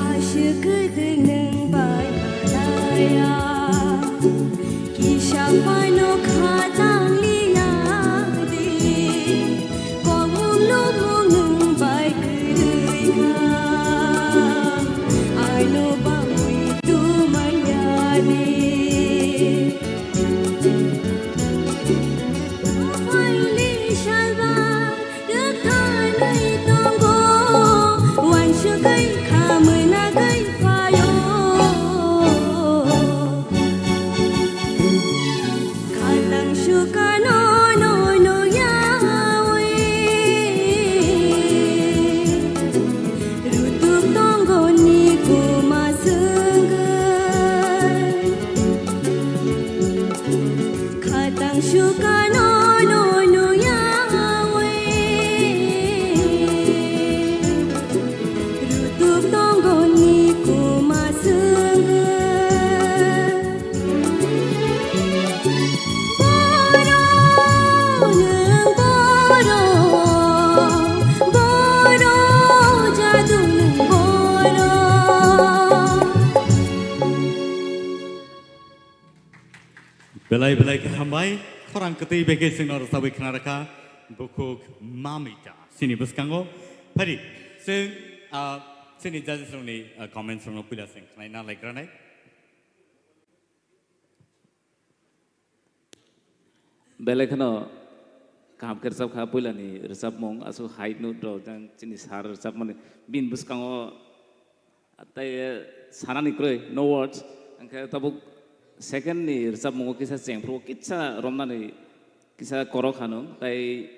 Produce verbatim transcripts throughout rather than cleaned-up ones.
Aswk kwthwi nwng bai malaya, kisa phano kha tang liya di, komung lubung nwng bai kwrwi kha, ano bangwi tumanya di. Phaili salba Rwkhanwi tongo, uansugwi kha mwnagwi phaio. Khatang sukano no nukyawi, rutuk tongo ni kuma swngwi. Khatang sukano no nukyawi, rutuk tongo ni kuma swngwi. Boro nwng boro, boro jadu nwng boro. Belai belai khe hambai, khorang kwtwi bai khe chwngno rwchabwi khna rwkha, bukhuk mamita chini bwskango. Phari, chwng, ah, chini judges rokni, ah, comments rokno puila chwng khnaina laikranai. Belai kheno kaham khe rwchap kha, puilani rwchapmung aswk high note rok jang chini sir rwchapmani bini bwskango. Tei, eh, sanani kwrwi, no words. Hwnkhe tabuk second ni rwchapmungo kisa chengphru, kisa romnani kisa korok kha nwng. Tei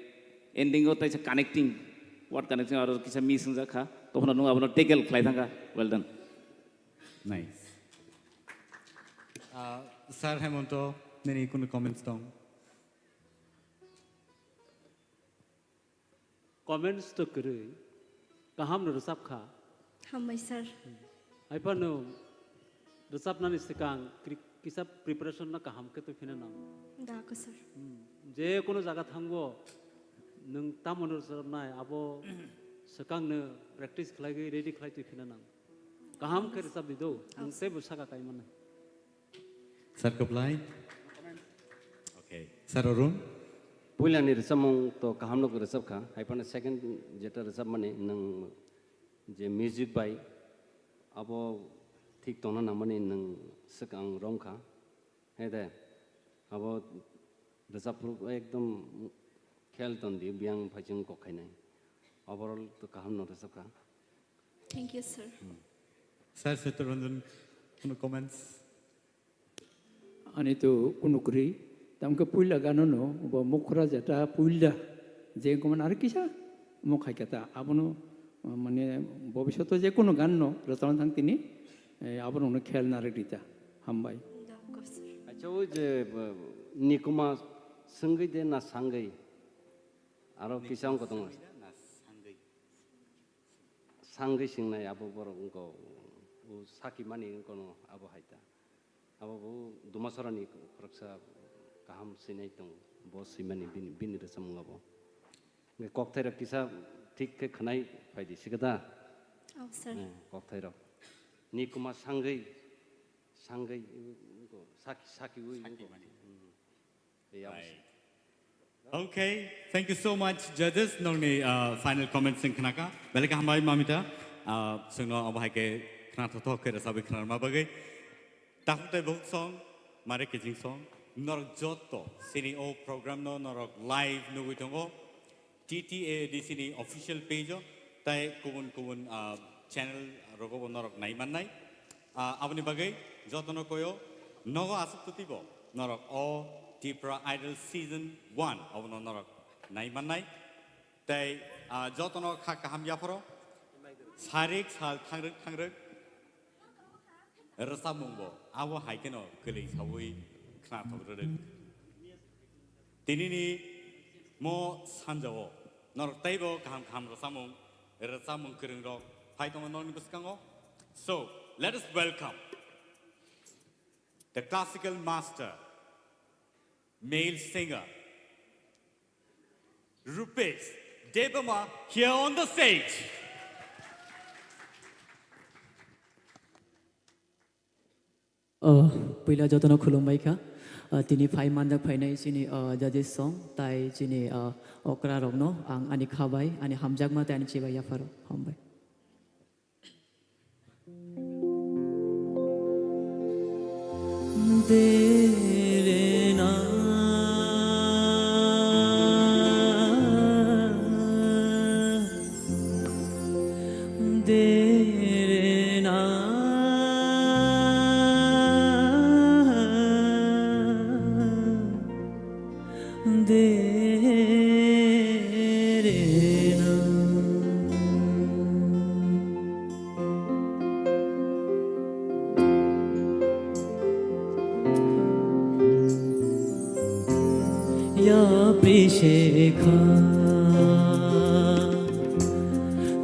ending o teisa connecting, word connecting aro kisa miss wngjak kha. Tophano nwng abono tackle khlai thang kha. Well done. Nice. Ah, Sir Hemonto, nini kunu comments tong? Comments to kwrwi, kaham no rwchap kha. Hambai sir. Hai phano rwchapnani swkang kri-, kisa preparation no kaham khe twi phina nang. Da ko sir. Hmm. Je kono jaga thangbo nwng tamo no rwchapnai abo swkang no practice khlaiwi ready khlai twi phina nang. Kaham khe rwchap di do, nwng teibo saka kai mano. Sir Kwplai. Okay. Sir Arun. Puilani rwchapmung to kaham no rwchap kha, hai phano second jeta rwchapmani nwng je music bai abo thik tongna nangmani nwng swkang rom kha. Hede, abo rwchapphuru ekdom khel ton di, biyang phai chwng kok khainai. Overall to kaham no rwchapkha. Thank you, sir. Sir Setyaranjan, kono comments? Ani to kunu kwrwi. Tamkhe puila gano no, bo mukhra jeta puila. Je koman ar kisa, mo khaikata. Abono, mane, bobishoto je kono gan no, rwchapna thang tini, eh, abono no khel narwk rita. Hambai. Acha, o je, bo, nikuma swngwi de na sangwi? Aro kisa wngkha tongo. Swngwi de na sangwi? Sangwi singnai abo borok wngkha, o saki mani wngkha no abo hai ta. Abo bo Dumasarani khoroksa kaham swinai tongo, bo swimani bini, bini rwchapmung abo. Hwnkhe kokthairok kisa thik khe khwnai phaidi sikha da? Oh, sir. Eh, kokthairok. Nikuma sangwi, sangwi, wngkha, saki, sakiwi wngkha. Saki mani. Hmm. Right. Okay, thank you so much, judges. Nongni, uh, final comments sing khnaka. Belai khe hambai, Mamita. Uh, songno abo hai khe khna thothok khe rwchabwi khnarma bagwi. Takhuk tei bukhuk song, mare kijing song. Norok jotto sini o program no norok live nugwi tongo. T T A D C ni official page o tei kubun kubun, ah, channel rogo bo norok nai mannai. Ah, aboni bagwi jotono koyo nogo aswk twtwi bo norok o Tipra Idol Season one abono norok nai mannai. Tei, ah, jotono kha kaham yapharo sarik sal thangrwk thangrwk rwchapmung bo abo hai kheno kwlwi saui khnathok rwrwk. Tinini mo sanjao norok teibo kaham kaham rwchapmung, rwchapmung kwrwng rok phai tongo norokni bwskango. So, let us welcome the classical master, male singer, Rupesh Debbarma here on the stage. Oh, puila jotono khulumbai kha. Ah, tini phai manjak phainai chini, ah, judges song, tai chini, ah, okra rokno ang ani khabai, ani hamjakma tei ani chibai yapharo. Hambai. Yapri shekha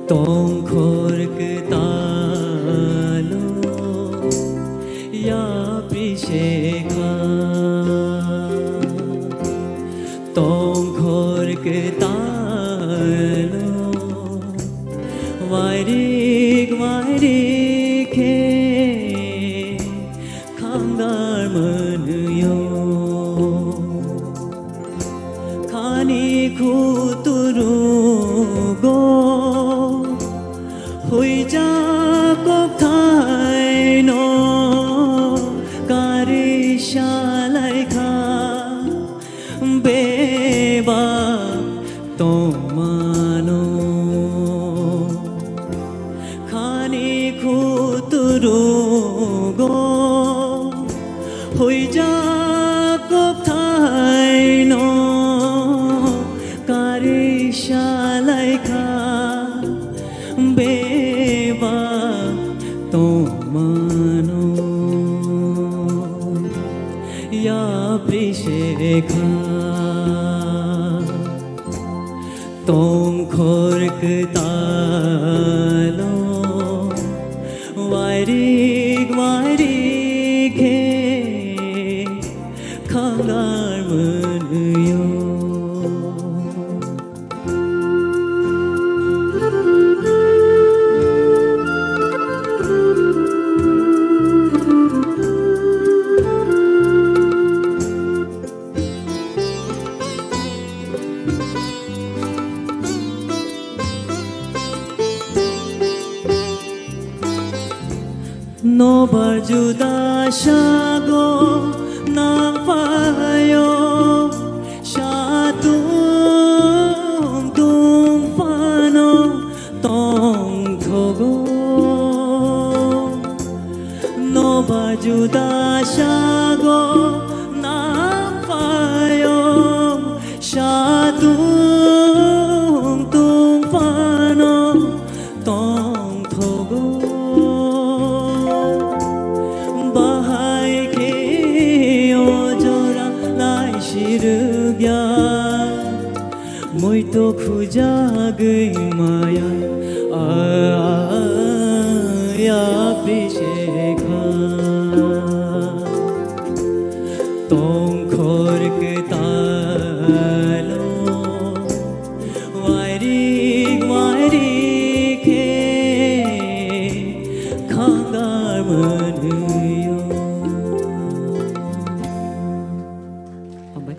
tongkhor kwtalo, yapri shekha tongkhor kwtalo, wairik wairik khe khangar mwnwio. Khani khuturugo huijak kokthaino kari salaikha beba tongmano. Khani khuturugo huijak kokthaino kari salaikha beba tongmano. Yapri shekha tongkhor kwtalo, wairik wairik khe khangar mwnwio. Nobar juda sago na Sirugya, muito khujagwi maya, aya prisekha. Tongkhor kwtalo, wairik wairik khe khangar manwiyo. Hambai.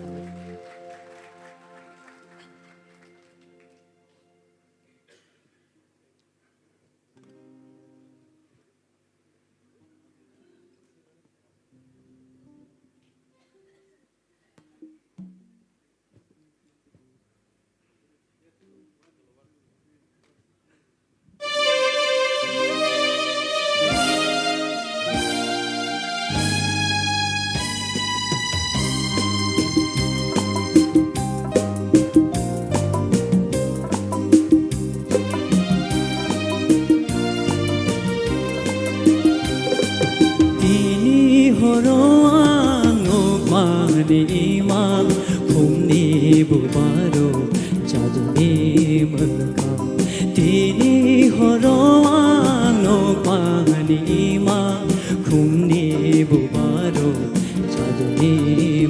Tini horo ang nukmani imang, khumni bubaro jaduni mwkang. Tini horo ang nukmani imang, khumni bubaro jaduni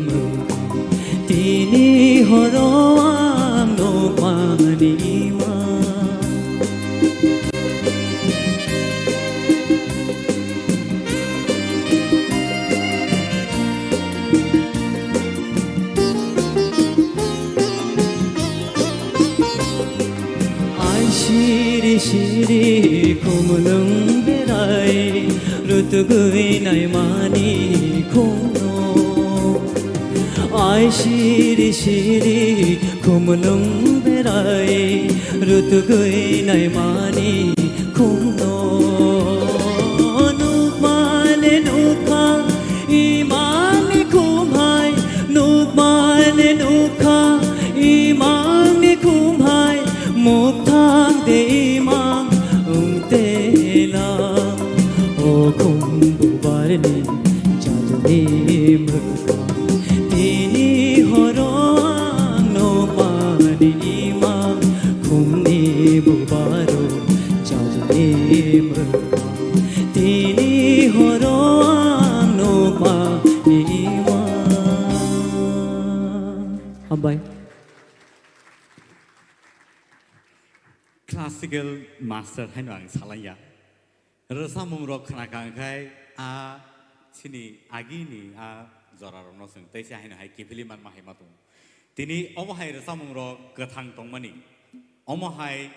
mwkang. Tini horo ang nukmani imang. Ai siri siri khumlwng berai, rutugwi naimani khumno. Ai siri siri khumlwng berai, rutugwi naimani khumno. Nukmale nukha imangni khumhai, nukmale nukha imangni khumhai, mukthang de imang wngtela. O khum bubarni jaduni mwkang, tini horo ang nukmani imang, khumni bubaro jaduni mwkang, tini horo ang nukmani imang. Hambai. Classical master haino ang salaiya. Rwchapmung rok khna kha khai a chini agini a jora rokno chwng tei se haino hai kiphilwi manma hai ma tongo. Tini omo hai rwchapmung rok kwthang tongmani. Omo hai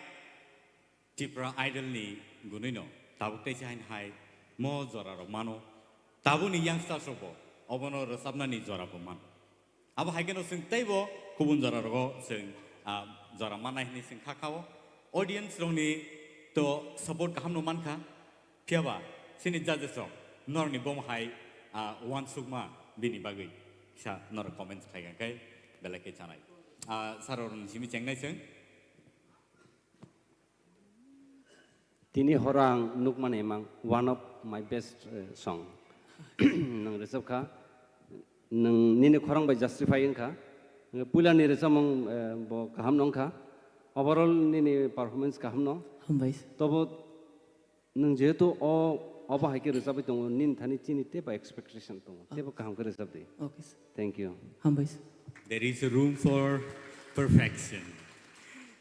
Tipra Idol ni gunui no tabuk tei se haino hai mo jora rok mano. Tabuk ni youngsters rok bo obono rwchapnani jora bo mano. Abo hai kheno chwng teibo kubun jora rogo chwng, ah, jora mannai hinwi chwng kha khao. Audience rokni to support kaham no mankha. Phiyaba chini judges rok norokni bom hai, ah, uansukma bini bagwi kisa norok comments khai kha khe belai khe chanai. Ah, sir rokni simi chengnai chwng. Tini horo ang nukmani mang one of my best, eh, song. Nwng rwchapkha, nwng nini khorang bai justify wngkha. Puilani rwchapmung, eh, bo kaham no wngkha. Overall nini performance kaham no. Hambai sir. Tobo nwng jehetu o, obo hai khe rwchapwi tongo, nini thani chini teibo expectation tongo. Ah. Teibo kaham khe rwchap di. Okay sir. Thank you. Hambai sir. There is room for perfection.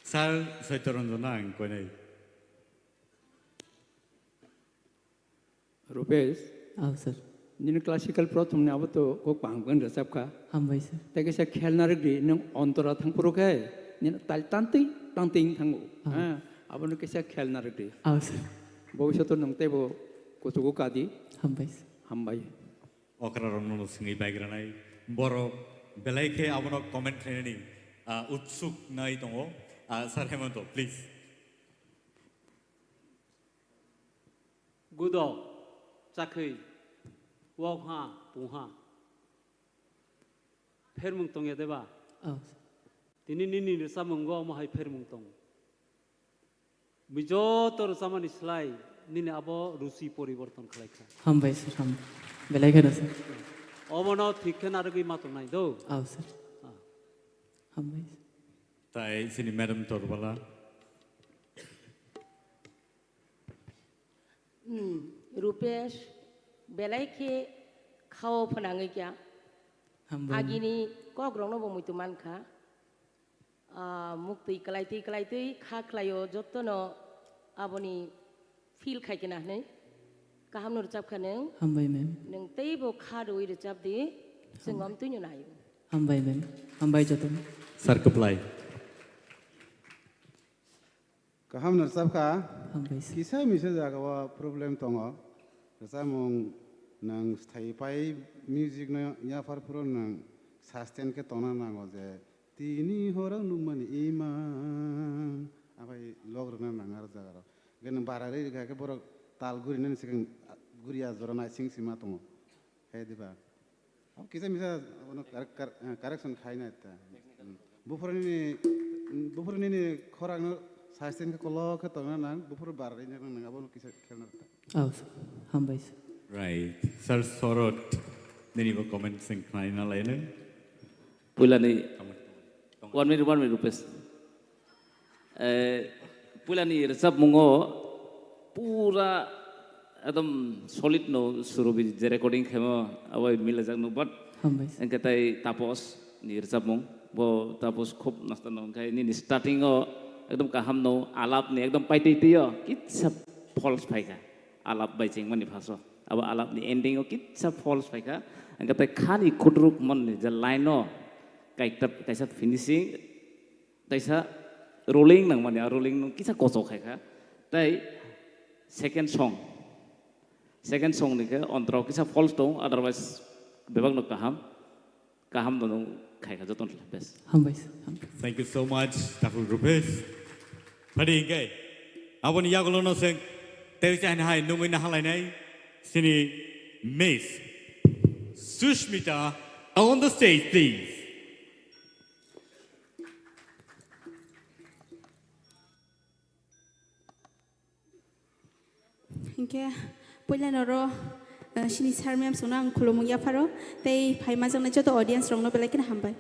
Sir Saitya Ranjan no ang koinai. Rupesh, oh, sir. Nini classical prothom ni abo to kok bang bang rwchap kha. Hambai, sir. Tei kaisa khelna rwgdi, nwng ontora thang phuru khe, nini tal tantwi, tantwi wng thango. Oh. Ha, abono kaisa khelna rwgdi. Oh, sir. Bobishoto nwng teibo kuchugo kadi. Hambai, sir. Hambai. Okra rokno no swngwi baigranai. Borok belai khe abono comment khlainani, ah, utsuk nai tongo. Ah, Sir Hemanto, please. Gudo, chakhwi, wokha, pungha. Phermung tongya deba? Oh. Tini nini rwchapmungo omo hai phermung tongo. Bini joto rwchapmani slai nini abo ruchi poriborton khlai kha. Hambai sir, ham-, belai kheno sir. Obono thik khe narwgwi ma tongnai do. Aw, sir. Ah. Hambai. Tai sini Madam Torbala. Hmm, Rupesh, belai khe khao phnangwi kya. Hambai. Agini kokrokno bo muitu mankha. Ah, muktwi kwlaitwi kwlaitwi kha khlaio, jotono aboni feel khai kena hwnwi. Kaham no rwchap kha nwng. Hambai, ma'am. Nwng teibo kha rwui rwchap di, chwng Hambai. Om twino naio. Hambai, ma'am. Hambai jotono. Sir kwplai. Kaham no rwchap kha. Hambai, sir. Kisa misa jaga o problem tongo. Rwchapmung nwng sthai pai music no yaphar phuru nwng sustain khe tongna nango je tini horang nukmani imang. Abai log rwna nang aro jaga rok. Hwnkhe nwng bara ri rwkha khe borok tal gurinani swkang guriya jora naising sima tongo. He diba? Abo kisa misa abono correct-, cor-, eh, correction khaina ta. Hmm. Buphuru nini, hmm, buphuru nini khorang no sustain khe kolok khe tongna nang, buphuru bar ri nang nang abono kisa khelna ta. Oh, sir. Hambai, sir. Right. Sir Sorot, nini bo comment sing khlaina lainang. Puilani, one minute, one minute, Rupesh. Eh, puilani rwchapmungo pura ekdom solid no surobi je recording khemo abo milajak no, but Hambai. Engke tai Tapos ni rwchapmung bo Tapos khub nasta no, engke nini starting o ekdom kaham no, alap ni ekdom paitwi twi o kitsa false phaikha alap bai chengmani phaso, abo alap ni ending o kitsa false phaikha, engke tai khani khutruk mon ni je line o kaita kaisa finishing Taisa rolling nangmani, a rolling nung kisa kochok khai kha. Tai second song, second song ni khe ontrok kisa false tong, otherwise bebak no kaham, kaham no nung khai kha joto no best. Hambai sir, hambai. Thank you so much, Takhuk Rupesh. Phadi hingke, aboni yagulo no seng, tei chahini hai nungwi nahalainai, sini Miss Sushmita on the stage, please. Hinkhe puila noro, eh, sini sir ma'am songno ang khulumung yapharo, tei phaimajaknai joto audience rokno belai kheno hambai.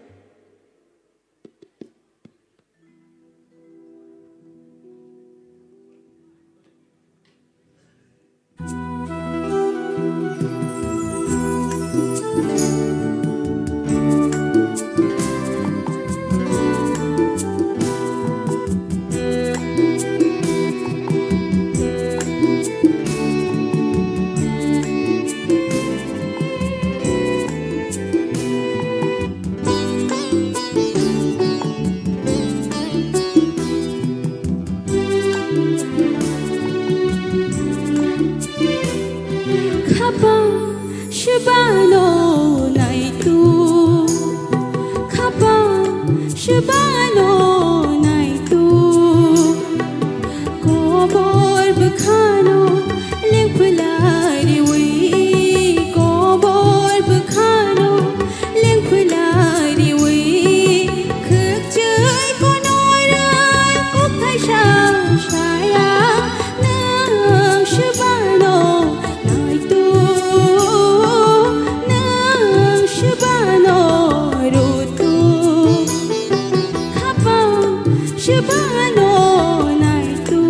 Khapang shibano naitu, khapang shibano naitu. Kobor bwkhano lengphlai riwi, kobor bwkhano lengphlai riwi. Khwkchwi konorai kokthai sa saya, nwng swbano naitu, nwng swbano rutu. Khapang swbano naitu.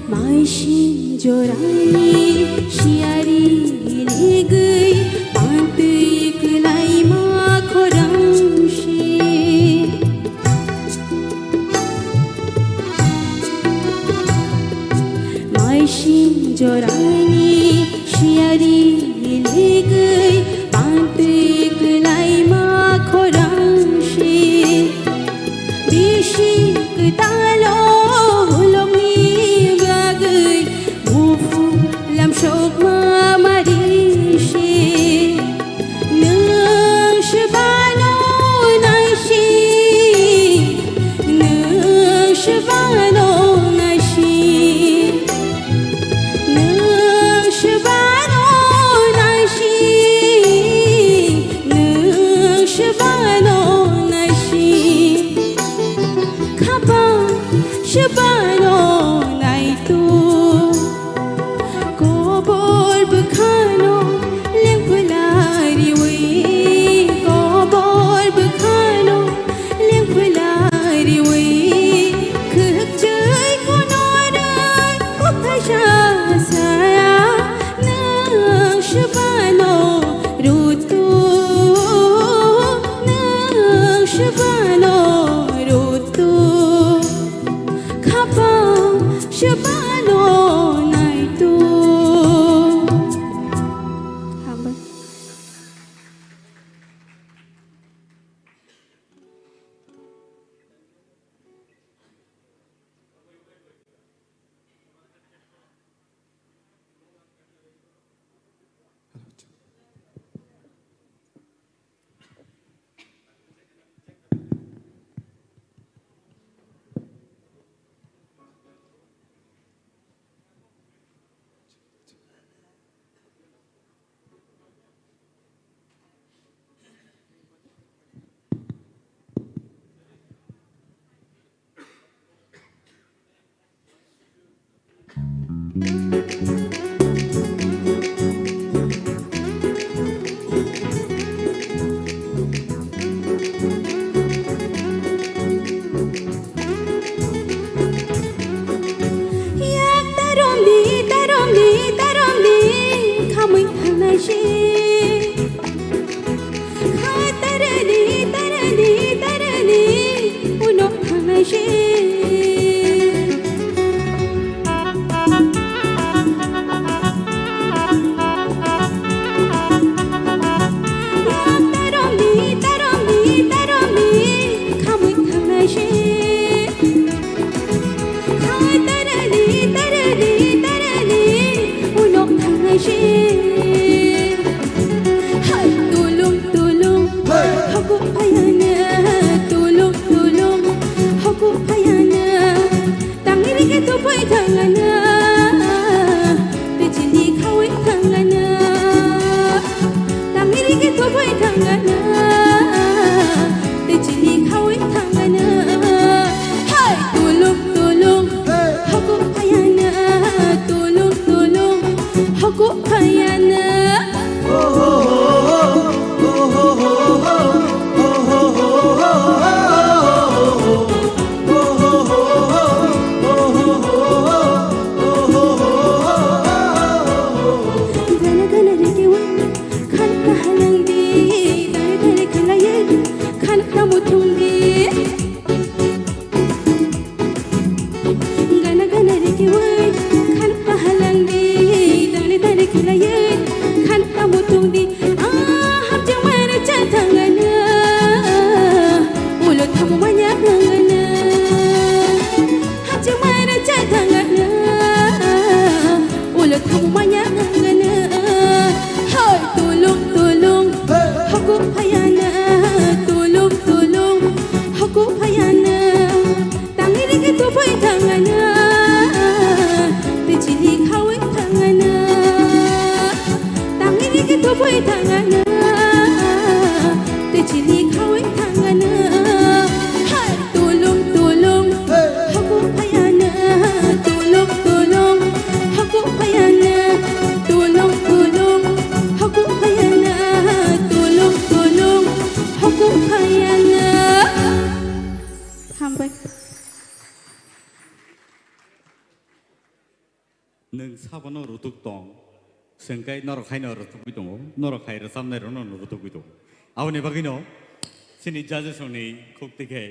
Maisin jorani siyari hiligwi pantwi kwlaima khorang se. Maisin jorani siyari hiligwi pantwi kwlaima khorang se. Talo holongni bagwi buphang lamsokma mari se. Nwng swbano naisi, nwng swbano naisi, nwng swbano naisi, nwng swbano naisi. Khapang swbano naitu. Kobor bwkhano lengphwla riwi, kobor bwkhano lengphwla riwi, khwrwkchwi kono rang kothaisa saya, nwng swbano rutu, nwng swbano rutu. Khapang swbano naitu. Hambai. Yak taromdi, taromdi, taromdi, khamwi thangnai se. Kha tarani, tarani, tarani, uno thangnai se. Taromni, taromni, taromni, khamwi thangnai se. Kha tarani, tarani, tarani, uno thangnai se. Hai, tulung, tulung, hakuh phaiana, tulung, tulung, hakuh phaiana. Tangri ke tupai thangana, tei chini khawi thangana. Tangri ke tupai thangana, tei chini khawi thangana. Hai tulung tulung, hakuh phaiana, tulung tulung, hakuh phaiana. Gana gana rikewai, khan kahalang di, dare dare khwlaiwi, khan kamuthung di. Gana gana rikewai, khan kahalang di, dare dare khwlaiwi, khan kamuthung di. Ah, hapjak mara cha thangana, ulo thamu manya thangana. Hapjak mara cha thangana, ulo thamu manya thangana. Hai tulung tulung, hakuh phaiana, tulung tulung, hakuh phaiana. Tangri ke tupai thangana, tei chini khawi thangana. Tangri ke tupai thangana, tei chini khawi thangana. Hai tulung tulung, hakuh phaiana, tulung tulung, hakuh phaiana, tulung tulung, hakuh phaiana, tulung tulung, hakuh phaiana. Hambai. Nwng sabono rutuk tong, chwng khe norok haino rutugwi tongo, norok hai rwchapnairokno rutugwi tongo. Aboni bagwino chini judges rokni khuk twi khe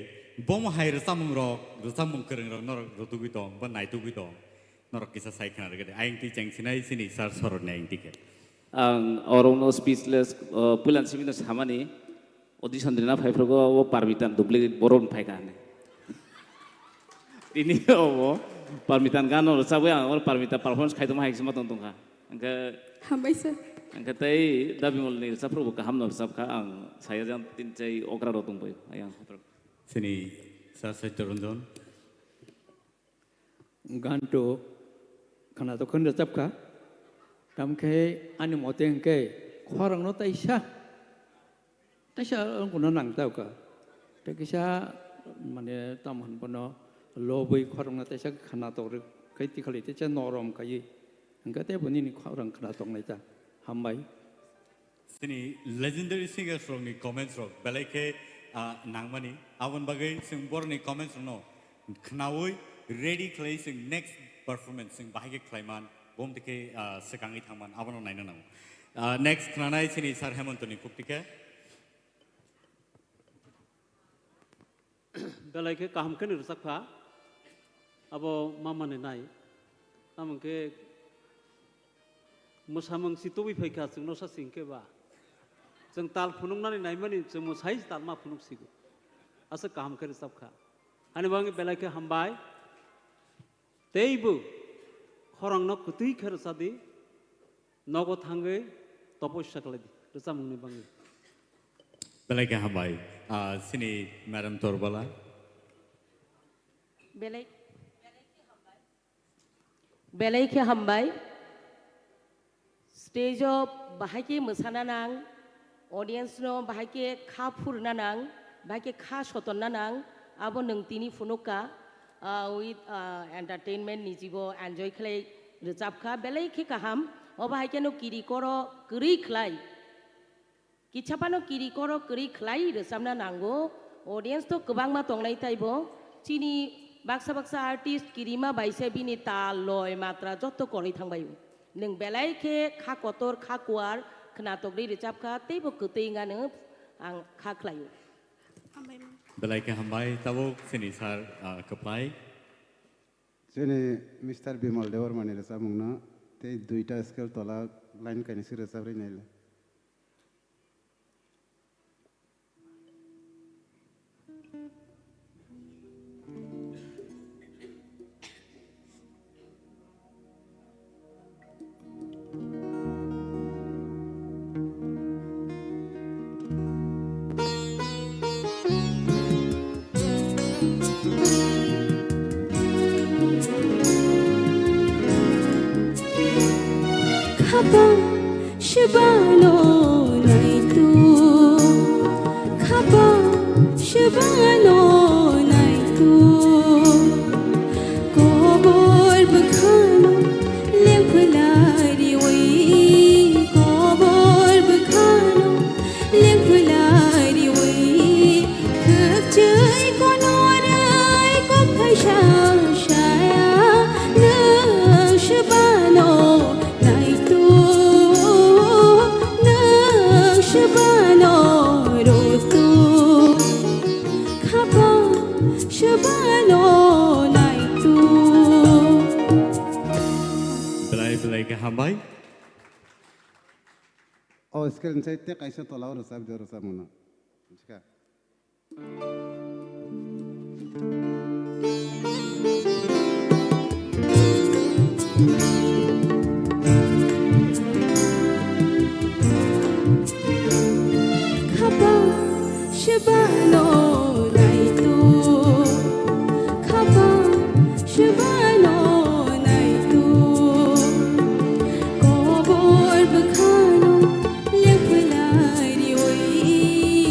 bomo hai rwchapmungrok, rwchapmung kwrwngrok norok rutugwi tong ba naitugwi tong, norok kisa sai khna rwgwi di. Ayang twi cheng sinai chini sir soroni ayang twi khe. Ang orokno speechless, uh, puilan simi no samani audition rina phaiphrugo o Parmitan duplicate borok phai kha hinwi. Tini obo Parmita ni gano rwchabwi ang oro Parmita performance khaitongma hai se ma tong tongkha. Hwnkhe Hambai sir. Hwnkhe tei Da Bimal ni rwchapphru bo kaham no rwchapkha, ang saya jang tin chai okra rok tongbai ayang. Chini Sir Satya Ranjan. Ganto khwnatok khe rwchapkha. Tamkhe ani mote hwnkhe khorang no taisa. Teisa wngkha no nang tao kha. Tei kisa mane tamo hwn bono lobwi khoroknwi teisa khwnatok rw khai tikhali teisa norom khaiwi. Hwnkhe tei bo nini khorang khwnatok nai ta. Hambai. Chini legendary singers rokni comments rok belai khe, ah, nangmani. Aboni bagwi chwng borokni comments rokno khwnaui ready khlai chwng next performance chwng bahai khe khlaiman bom tei khe, ah, swkangwi thangman abono naina nango. Ah, next khwnanai chini Sir Hemontoni kukti khe. Belai khe kaham khe ni rwchapkha. Abo mamani nai. Tamo khe mwsamung si tubui phaikha chwngno sa singkhe ba. Chwng tal phunuknani naimani chwng mwsai tal ma phunuk sigo. Aswk kaham khe rwchapkha. Ani bagwi belai khe hambai. Teibo khorangno kwtwi khe rwchadi, nogo thangwi topossa khlai di, rwchapmungni bagwi. Belai khe hambai. Ah, chini Madam Torbala. Belai, belai khe hambai. Stage o bahai khe mwsana nang, audience no bahai khe kha phurna nang, bahai khe kha sotonna nang, abo nwng tini phunuk kha, ah, with, ah, entertainment ni jibo enjoy khlai rwchap kha, belai khe kaham, obo hai khe no kiri koro kwrwi khlai. Kichapano kiri koro kwrwi khlai rwchapna nango. Audience to kwbangma tongnai taibo. Chini baksa baksa artist kirima bai se bini tal, loi, matra jotto korwi thangbaio. Nwng belai khe kha kotor, kha kuar, khwnatokri rwchapkha, teibo kwtwi wngano ang kha khlaio. Belai khe hambai, tabuk chini sir, ah, kwplai. Chini Mister Bimal Debbarmani rwchapmungno tei duita scale tola line kainwi se rwchapri naila. Khapang shibano naitu, khapang shibano naitu, kobor bwkhano lengphwlariwi, kobor bwkhano lengphwlariwi, khwchwi konorai kok thaisa saya, nwng swbano naitu, nwng swbano rutu, khapang swbano naitu. Belai belai khe hambai. O scale ni side te kaisa tola o rwchap di, o rwchapmano. Buji kha? Khapang shibano naitu, khapang shibano naitu, kobor bwkhano lengphwlariwi,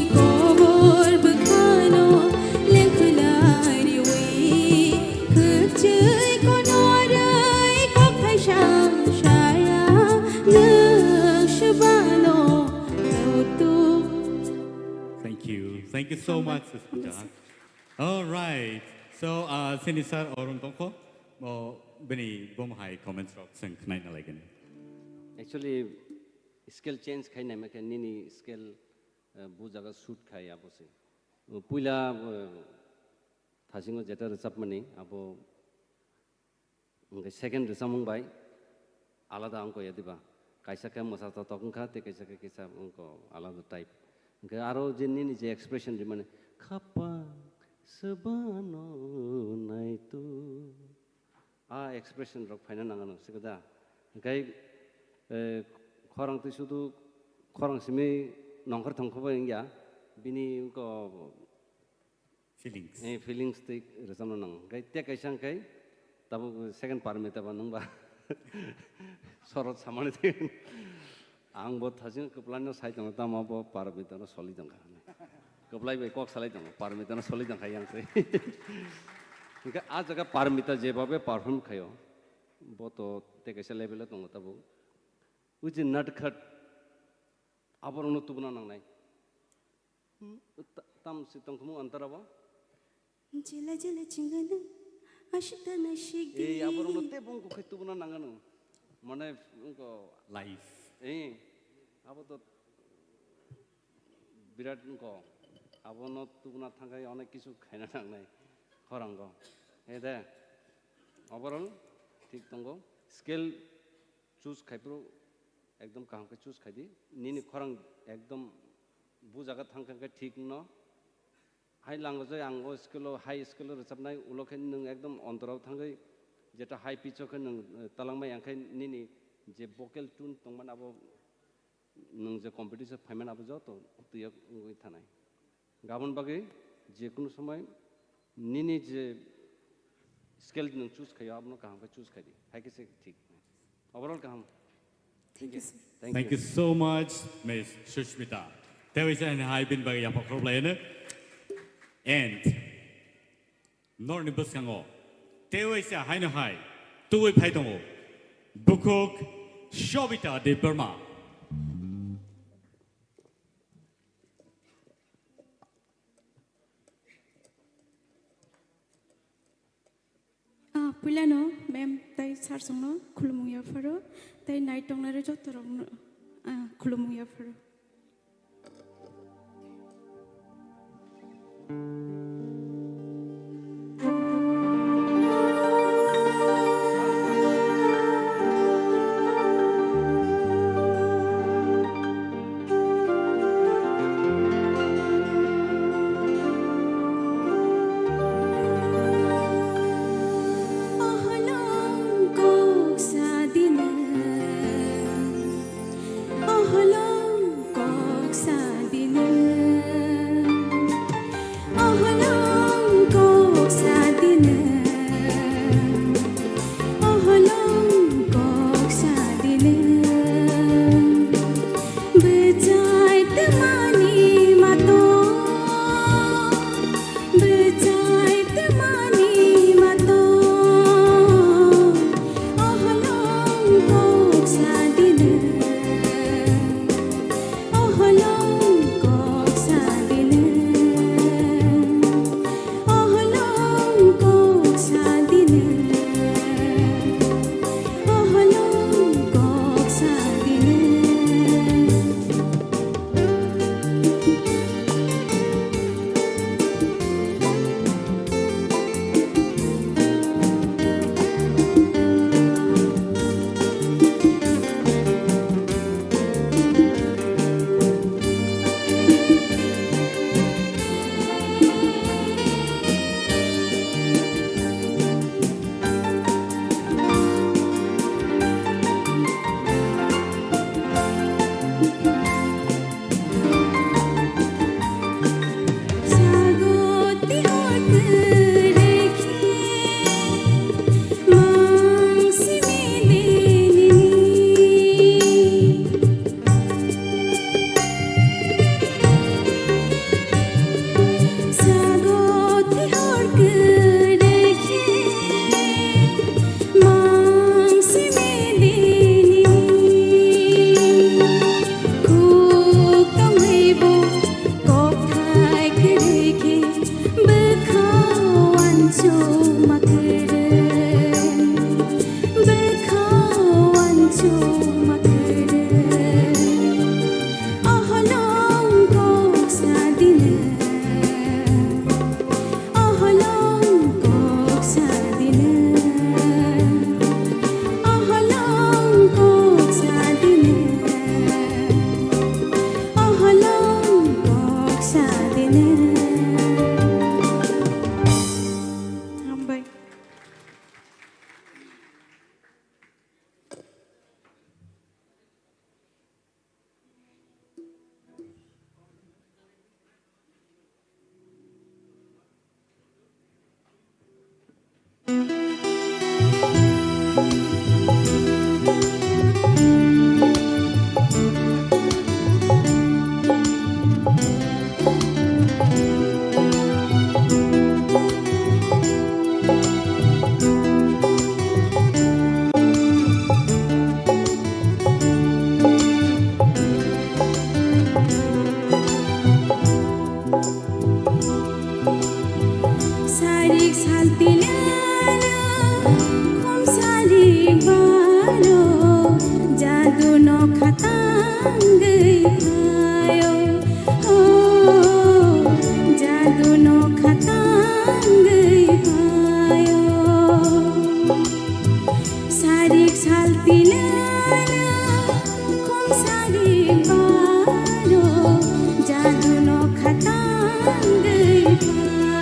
kobor bwkhano lengphwlariwi, khwchwi konorai kok thaisa saya, nwng swbano naitu. Thank you. Thank you so much, Sister Jan. All right. So, uh, sini sir, orong tongkho, o, bini bom hai comments rok seng khnai na lagin. Actually, scale change khai nai makhe nini scale, uh, bu jaga shoot khai abo se. Uh, puila, uh, thasingo jeta rwchapmani abo Hwnkhe second rwchapmung bai alada wngkha ya diba? Kaisa khe mwsa totok wngkha, tei kaisa khe kisa wngkha alada type. Hwnkhe aro je nini je expression rimani, "Khapang Swbano naitu. A expression rok phaina nang ano, sika da? Hingkai, eh, khorang twi sudu, khorang simi nongkhor thongkho bai wngya, bini ko Feelings. Eh, feelings twi rwchapna nang. Hingkai te kaisa hingkai, tabuk second Parmita ba nung ba. Sorot samani twi. Ang bo thajing kwplai no sai tongo, tamo bo Parmita no soli tongkha. Kwplai bai kok salai tongo, Parmita no soli tongkha yang twi. Hingke a jaga Parmita jebabe perform khayo, bo to te kaisa level o tongo tabuk. Uji natkhat aborokno tubuna nangnai. Hmm, ta-, tam si tongthumung antara bo? Jela jela chingana, ashita na shigi. Ei, aborokno tebong kukhai tubuna nangano. Mane, wngko. Life. Ei, abo to birat wngko. Abono tubuna thangkhai onek kisu khaina nangnai. Khorango. Ei de. Overall, thik tongo. Scale choose khaiphuru ekdom kaham khe choose khaidi. Nini khorang ekdom bu jaga thangkha khe thik no. Hai lango je ang o scale o, high scale o rwchapnai, ulo khe nwng ekdom ontorao thangwi jeta high pitch o khe nwng, eh, talangmai, ang khe nini je vocal tune tongmani abo nwng je competition phaimani abo joto twiyo wngwi thanai. Gabon bagwi je kunu somoi nini je scale nwng choose khaio, abono kaham khe choose khaidi. Hai khe se thik. Overall kaham. Thank you, sir. Thank you so much, Miss Sushmita. Tei waisa hai bini bagwi yapha khorok lai ano. And norni bwskango tei waisa haino hai tubui phai tongo. Bukhuk Shobita Debbarma. Ah, puilano ma'am tai sir songno khulumung yapharo, tai nai tongnai joto rokno, ah, khulumung yapharo. Saltilana khumsari baro jadu no khatangwi phaio. Oh, jadu no khatangwi phaio. Sarik saltilana khumsari baro jadu no khatangwi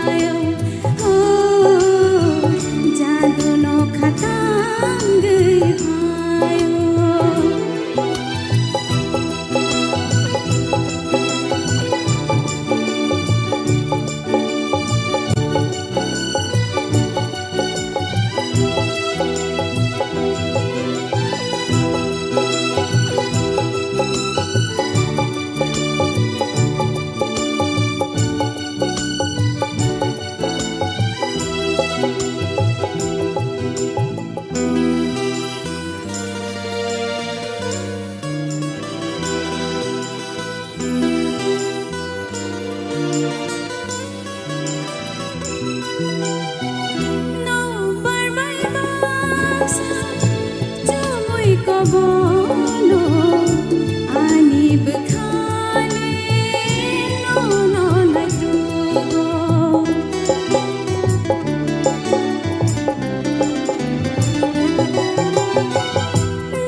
phaio. Oh, jadu no khatangwi phaio. Nokbar bai baksa chumui kobono ani bwkhani nono naitugo.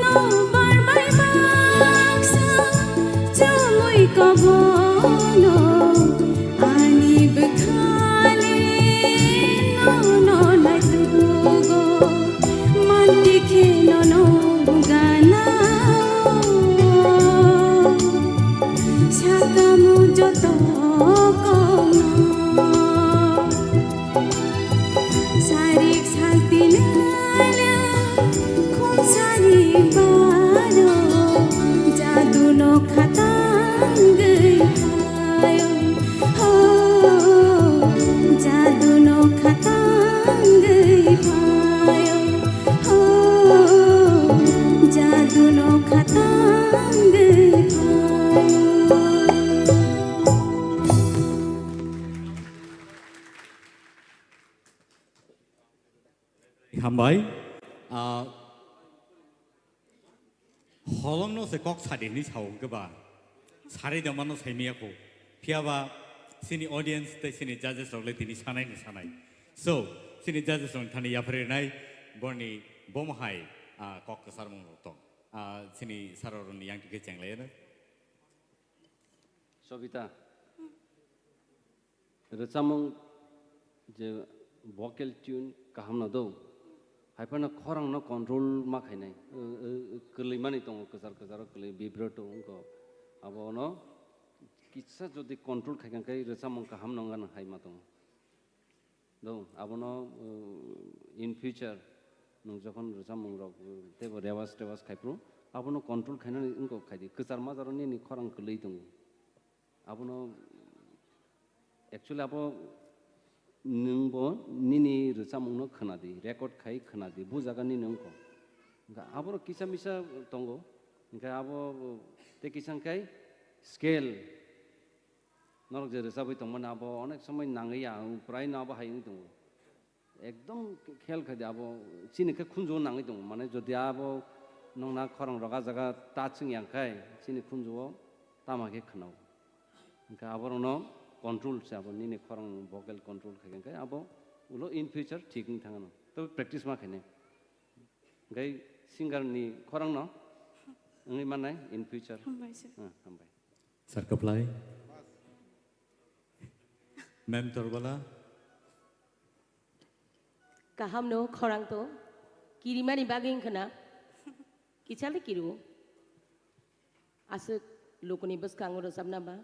Nokbar bai baksa chumui kobono ani bwkhani nono naitugo. Mantikhe nono ganao sakamu joto kokno. Sarik saltinana khumsari baro jadu no khatangwi phaio. Ho, jadu no khatangwi phaio. Ho, jadu no khatangwi phaio. Hambai. Ah, holongno se kok sadi hinwi sao hwnkhe ba. Sari dongmano saimaya kho. Phiya ba chini audience tei chini judges rok le tini sanai ni sanai. So, chini judges rok thani yapharwi rwnai borni bomo hai, ah, kok kwcharmung rok tong. Ah, chini sir rokni yang tikhe chenglai no. Sobita. Rwchapmung je vocal tune kaham no do, hai phano khorang no control ma khainai, o, o, o, kwlwi mani tongo, kwchar kwcharo kwlwi, vibrato wngkha. Abono kisa jodi control khaikha khe rwchapmung kaham no wngya hai ma tongo. Do, abono, o, in future nwng jokhon rwchapmung rok, o, teibo rewas tewas khai phuru, abono control khainani wngkha khaidi, kwchar majaro nini khorang kwlwi tongo. Abono actually abo nwng bo nini rwchapmung no khwnadi, record khai khwnadi, bujaga nini wngkho. Hwnkhe aboro kisa misa tongo, hwnkhe abo tei kisa hwnkhe scale, norok je rwchabwi tongmani abo onek somoi nangwi ya, prai no abo hai wngwi tongo. Ekdom khel khai di abo chini khe khunju nangwi tongo, mane jodi abo nongna khorang rok a jaga touch wng yang khai chini khunju o tama khe khwnao. Hwnkhe aborokno control se abo nini khorang vocal control khai khe abo ulo in future thik wng thangano. Tei practice ma khainai. Hwnkhe singer ni khorang no wngwi mannai in future. Hambai sir. Hmm, hambai. Sir kwplai. Ma'am Torbala. Kaham no khorang to. Kirimani bagwi wngkha na? Kichale kiru. Aswk lukuni bwskango rwchapna ba?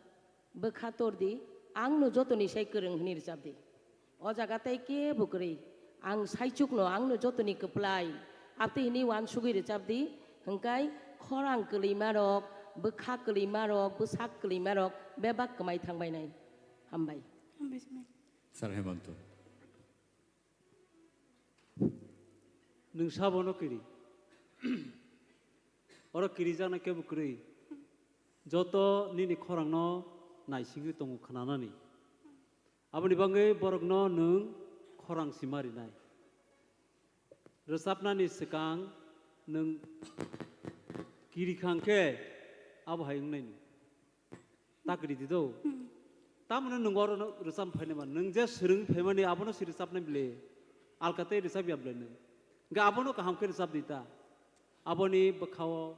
Bwkha tor di, ang no jotoni sai kwrwng hwnwi rwchap di. O jaga tei kebo kwrwi. Ang saichuk no, ang no jotoni kwplai. Abtwi hwnwi uansugwi rwchap di, hwnkhe khorang kwlwima rok, bwkha kwlwima rok, bwsak kwlwima rok bebak kwmai thangbainai. Hambai. Hambai, sir. Sir Hemanto. Nwng sabono kiri. Oro kirijaknai kebo kwrwi. Joto nini khorangno naisingwi tongo khwnanani. Aboni bagwi borokno nwng khorang sima rinai. Rwchapnani swkang nwng kiri khang khe abo hai wngnai ni. Ta kiri di do. Hmm. Tamoni nwng oro no rwchap phainai man. Nwng je swrwng phaimani abono si rwchapnai bile. Alka tei rwchap ya bile nwng. Hwnkhe abono kaham khe rwchap di ta. Aboni bwkhao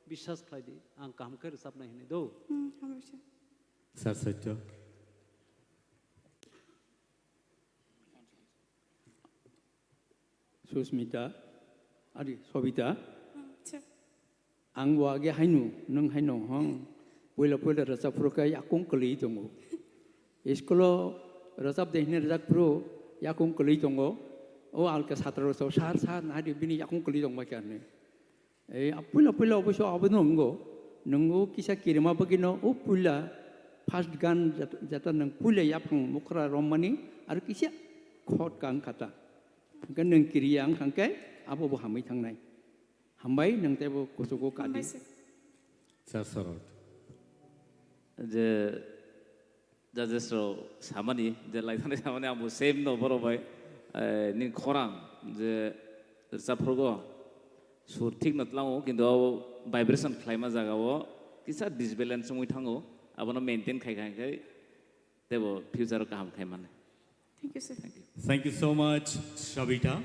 biswas khlai di. Ang kaham khe rwchapnai hinwi do. Hmm, hambai se. Sir Satya. Susmita, ari Sobita. Hmm, sir. Ang bo age haino, nwng haino hong. Puila puila rwchapphuru khe yakung kwlwi tongo. School-o rwchap de hwnwi rwchapphuru yakung kwlwi tongo. O alka satra rwchap, "Sir, sir, nai di, bini yakung kwlwi tongma khe," hinwi. Ei, a puila puila oboisyo abono wngo. Nwng o kisa kirima bagwino o puila first gan jat-, jata nwng puila yaphang mokra rommani aro kisa khot kang kata. Hwnkhe nwng kiriya wng kha khe abo bo hamwi thangnai. Hambai nwng teibo kuchugo kadi. Hambai se. Sir Sarot. Je judges rok samani, je laithani samani, ang bo same no borok bai, eh, ni khorang je rwchapphrugo sur thik no tlango, kintu abo vibration khlaima jaga o kisa disbalance wngwi thango, abono maintain khai khai khai teibo future o kaham khai mano. Thank you, sir. Thank you. Thank you so much, Sabita.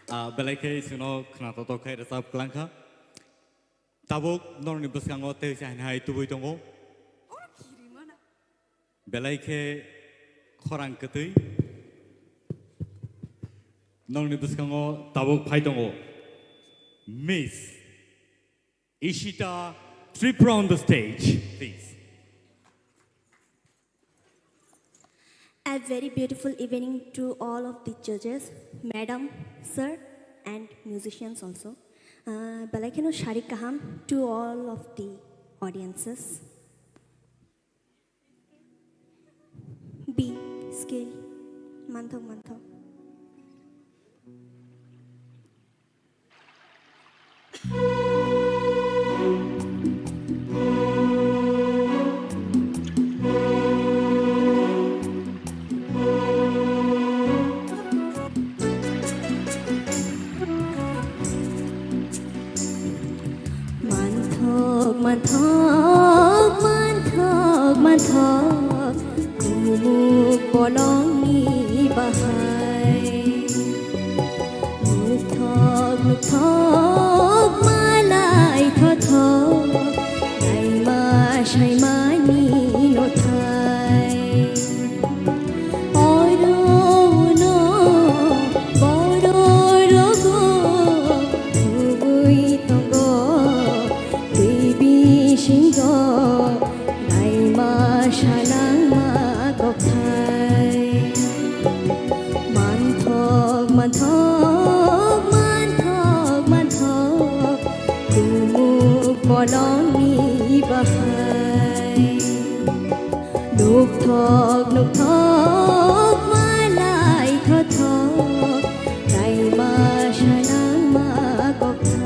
Ah, belai khe chwngno khna totok khai rwchap kwlang kha. Tabuk norokni bwskango tei se hai hai tubui tongo. Belai khe khorang kwtwi. Norokni bwskango tabuk phai tongo Miss Ishita Tripura on the stage, please. A very beautiful evening to all of the judges, madam, sir, and musicians also. Uh, belai kheno sarik kaham to all of the audiences. B scale, manthok manthok. Manthok, manthok, manthok, manthok, kumuk bolongni bahai. Nukthok, nukthok, malai thothok, naima saimani nothai. Oro uno bororogo thubui tongo twi bisingo naima sanangma kokthai. Manthok, manthok, manthok, manthok, kumuk bolongni bahai. Nukthok, nukthok, malai thothok, naima sanangma kokthai.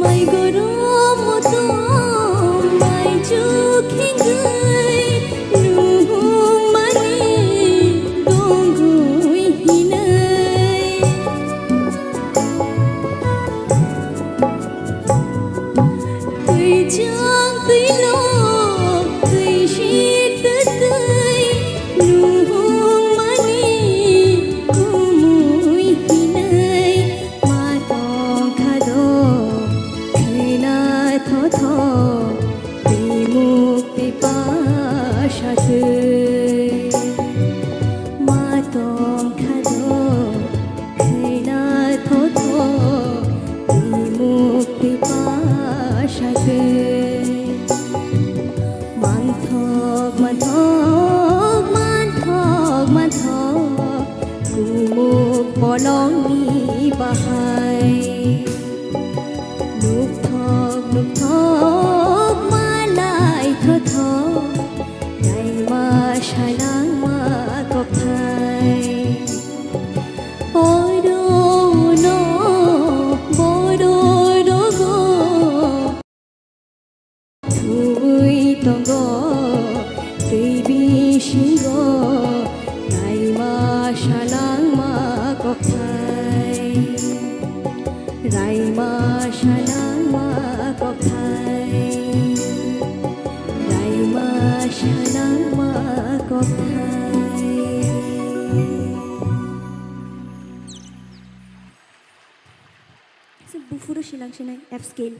Mai gorom motom mai chuk hingwi nung mani dongwi hinai. Twi chang twi no twi sir twi twi nung mani kumui hinai. Ma tong kha do khena thotho, twi muk twi pa sa twi. Ma tong kha do khena thotho, twi muk twi pa sa twi. Manthok, manthok, manthok, manthok, kumuk bolongni bahai. Nukthok, nukthok, malai thothok, Salama kokthai. Buphuru silang sinai F scale.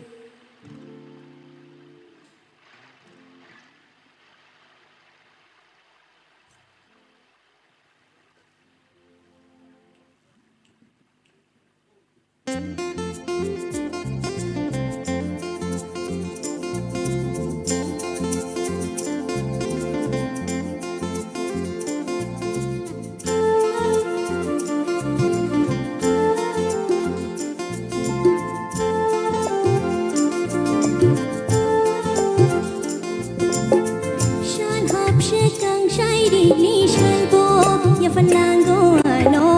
Shan hap shekang shairi ni shalbo ya fanango ano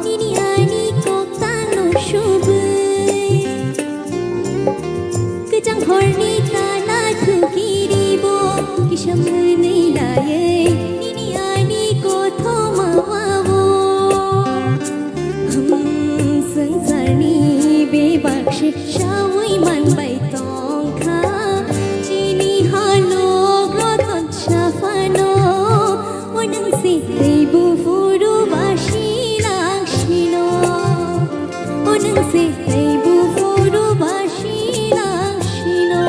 nini ani kok tano shubui. Kejang horni tala thukiribo kisam mwnwi laiwi nini ani kothoma wawo. Hmm, swngcharni bebak se sawi manbai tongkha. Chini halok roton saphano, o nwng se tei buphuru basi langsino. O nwng se tei buphuru basi langsino.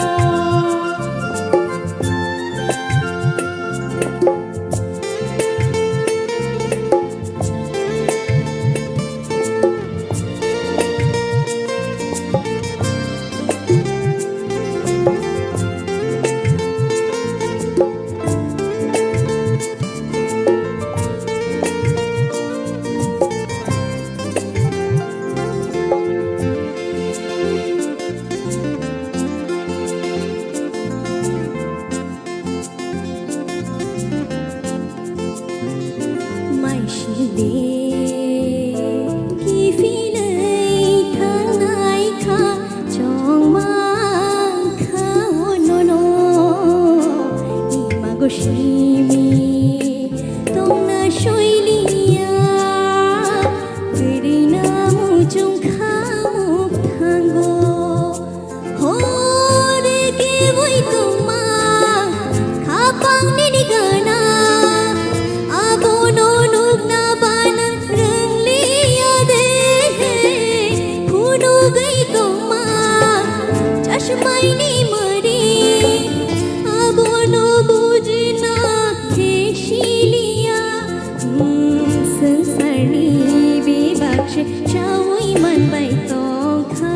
Maiside kiphilwi thangnai kha chongmang kha o nono. Imago simi tongna soiliya kwrwina muchung kha mukthango. Hor keboi tongma khapang nini gana, abono nukna banang rwngliya de. Phunugwi tongma chashmaini mwri, abono bujina khe siliya. Hmm, swngcharni bebak se chawi manbai tongkha.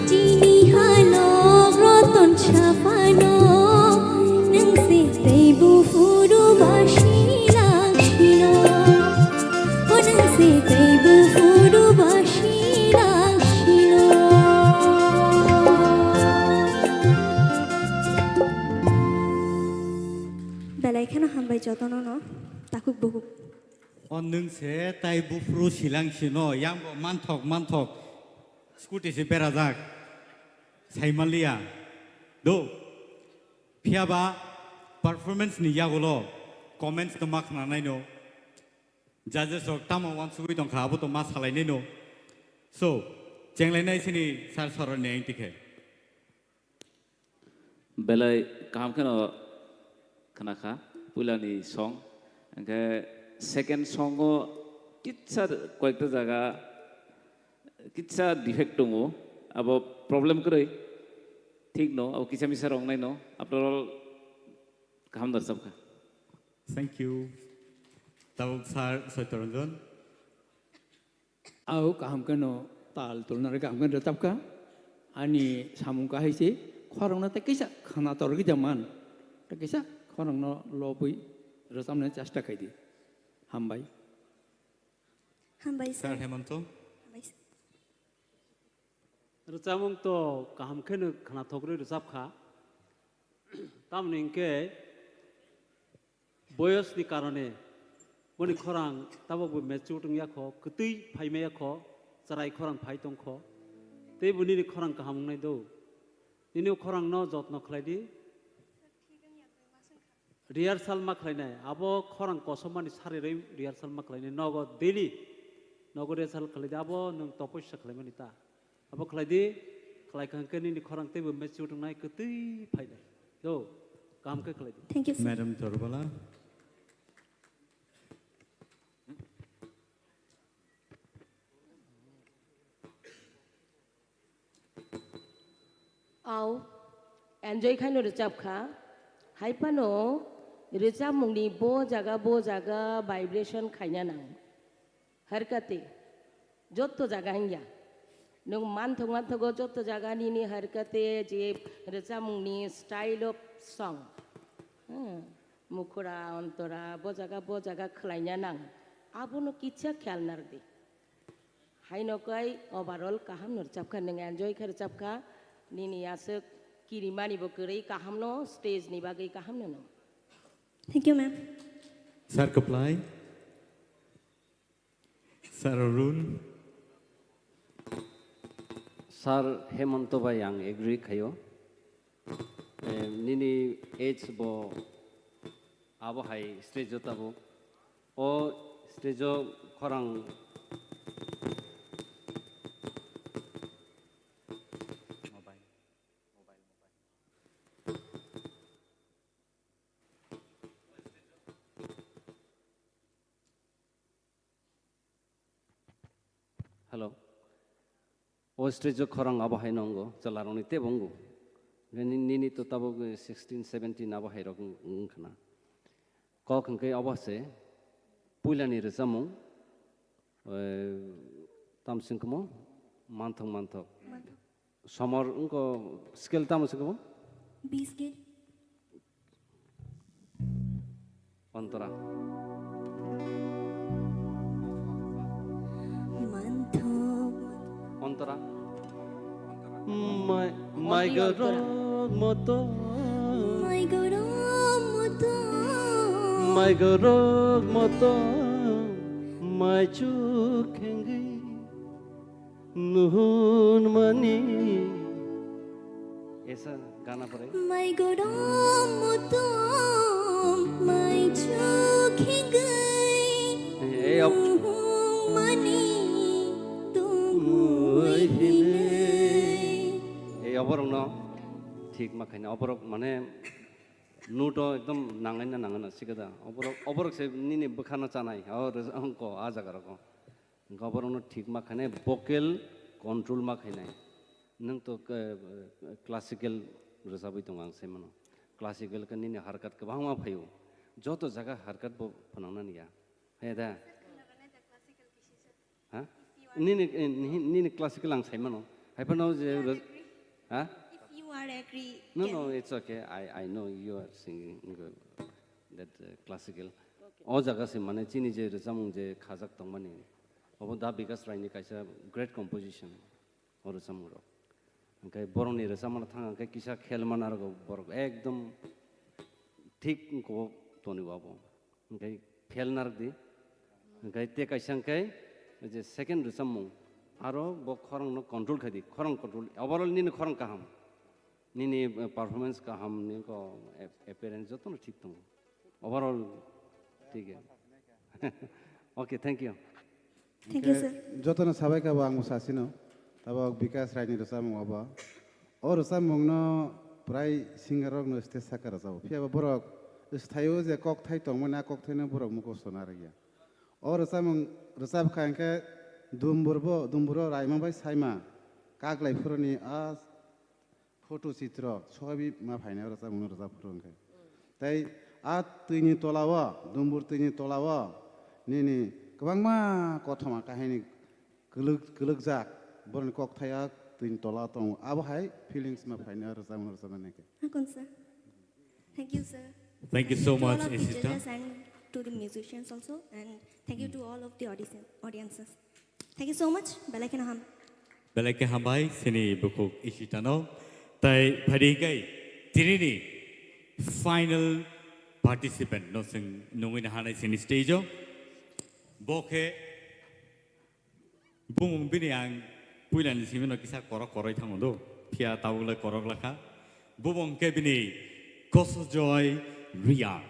Chini halok roton saphano, nwng se tei buphuru basi langsino. O nwng se tei buphuru basi langsino. Belai kheno hambai jotono no, takhuk bukhuk. O nwng se tai buphuru silang sino, yang bo manthok manthok scooty se berajak, saimanliya. Do, phiyaba performance ni yagulo comments no ma khna naino, judges rok tamo wansugwi tongkha, abo to ma salai naino. So, chenglainai sini sir soroni aing tikhe. Belai kaham kheno khna kha puilani song. Hwnkhe second song o kitsa koyekta jaga kitsa defect tongo. Abo problem kwrwi. Thik no, abo kisa misa rok nai no. After all, kaham da rwchap kha. Thank you. Tabuk sir Saitya Ranjan. Au kaham kheno tal tulnari kaham kheno rwchapkha. Ani samung kahai se khorokno tei kisa khwnator gwi da man. Tei kisa khorokno lobwi rwchapnani chesta khai di. Hambai. Hambai sir. Sir Hemanto. Hambai sir. Rwchapmung to kaham kheno khwnathok rwi rwchapkha. Tamoni hwnkhe boyos ni karone boni khorang tabok bo mature wng ya kho, kwtwi phai maya kho, chwrai khorang phai tong kho. Tei bo nini khorang kaham wngnai do. Nini o khorang no jotno khlai di. Rehearsal ma khlainai, abo khorang kosom mani sari rwi rehearsal ma khlainai. Nogo daily, nogo rehearsal khlai di, abo nwng topossa khlaimani ta. Abo khlai di, khlai kha hwnkhe nini khorang teibo mature wngnai, kwtwi phainai. Do, Tamo khe khlai di. Thank you, sir. Madam Torbala. Au, enjoy khaino rwchap kha. Hai phano rwchapmungni bo jaga, bo jaga vibration khaina nang. Harkate, jotto jaga hingya. Nwng manthok manthogo jotto jaga nini harkate je rwchapmungni style of song. Hmm, mukhura, ontora, bo jaga, bo jaga khlaina nang. Abono kicha khayal narwdi. Haino kai overall kaham no rwchapkha, nwng enjoy khe rwchapkha, nini aswk kirimani bo kwrwi kahamno, stage ni bagwi kahamno no. Thank you, ma'am. Sir Kaplai. Sir Arun. Sir Hemanto bai ang agree khaio. Eh, nini age bo abo hai stage o tabuk. O stage o khorang Hello. O stage o khorang abo hai nongo, chwlarokni tebo wngo. Nini, nini to tabuk sixteen, seventeen abo hai rok wng, wng khna. Kok hwnkhe obo se, puilani rwchapmung, eh, tamsing kamo, manthok manthok. Somor wngkho scale tamo se kamo? B scale. Ontora. Manthok. Ontora. Mai, mai gorok moto. Mai gorok moto. Mai gorok moto. Mai chuk khengwi. Nuhun mani. Esa gana pore. Mai gorom mutum, mai chukhigai. Ei, op- Nuhung mani, tungui hinai. Ei, oborok no thik ma khaina, oborok mane note o ekdom nangaina nangaina sikada. Oborok, oborok se nini bwkhano chanai, o, res-, ongko, a jaga rok o. Hwnkhe oborokno thik ma khainai, vocal control ma khainai. Nwng to, eh, classical rwchabwi tongo ang sai mano. Classical khe nini harkat kwbangma phaio. Joto jaga harkat bo phwnangnani ya. He da? Ha? Nini, eh, nini, nini classical ang sai mano. Hai phano je rw-, ha? If you are agree, no, can no, it's okay. I, I know you are singing good. That, uh, classical. O jaga se mane chini je rwchapmung je khajak tongmani. Obo Da Bikas Raini kaisa great composition. O rwchapmung rok. Hwnkhe borokni rwchapmano thang hwnkhe kisa khel mana rok borok ekdom thik wngkho toni bo abo. Hwnkhe khel narwk di. Hwnkhe te kaisa hwnkhe je second rwchapmung aro bo khorang no control khai di. Khorang control. Overall nini khorang kaham. Nini, eh, performance kaham, nini ko ap-, appearance jotono thik tongo. Overall, thik ya. Okay, thank you. Thank you, sir. Jotono sabai kabo ang sasino. Tabok Bikas Raini rwchapmung obo. O rwchapmungno prai singer rokno stage saka rwchabo. Phiya ba borok sthaio je kokthai tongmani, a kokthaino borok mukhosto narwkya. O rwchapmung rwchap kha hwnkhe Dumburbo, Dumburo Raima bai Saima Kaklai phuruni a photo chitro soibi ma phainai o rwchapmungno rwchap phuru hwnkhe. Tei a twini tolao, Dumbur twini tolao nini kwbangma kothoma kahini kwlwk-, kwlwkjak, borokni kokthai a twini tolao tongo. Abo hai feelings ma phainai o rwchapmungno rwchapnani hwnkhe. Hakon sir. Thank you, sir. Thank you so much, Ishita. Thank you to all of the judges and to the musicians also, and thank you to all of the audition-, audiences. Thank you so much. Belai kheno ham. Belai khe hambai, sini bukhuk Ishitano. Tai phari kai, tinini final participant no sing nungui na hanai sini stage o. Bo khe bumung bini ang puilani simi no kisa korok koroi thango do. Phiya tabuk le korok lakha. Bumung khe bini Kosojoy Reang.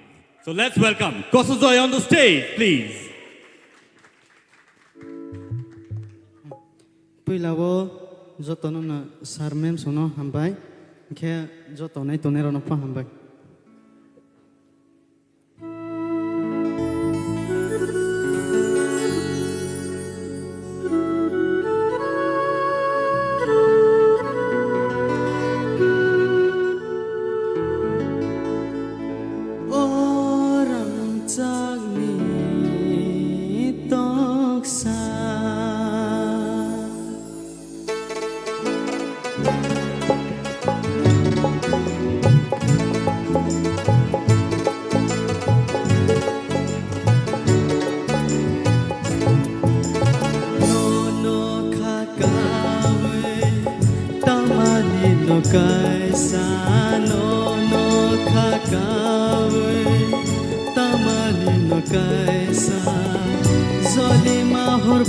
So let's welcome Kosojoy on the stage, please. Puila o jotono no sir ma'am sono hambai, khe joto nai tongnai rokno pha hambai.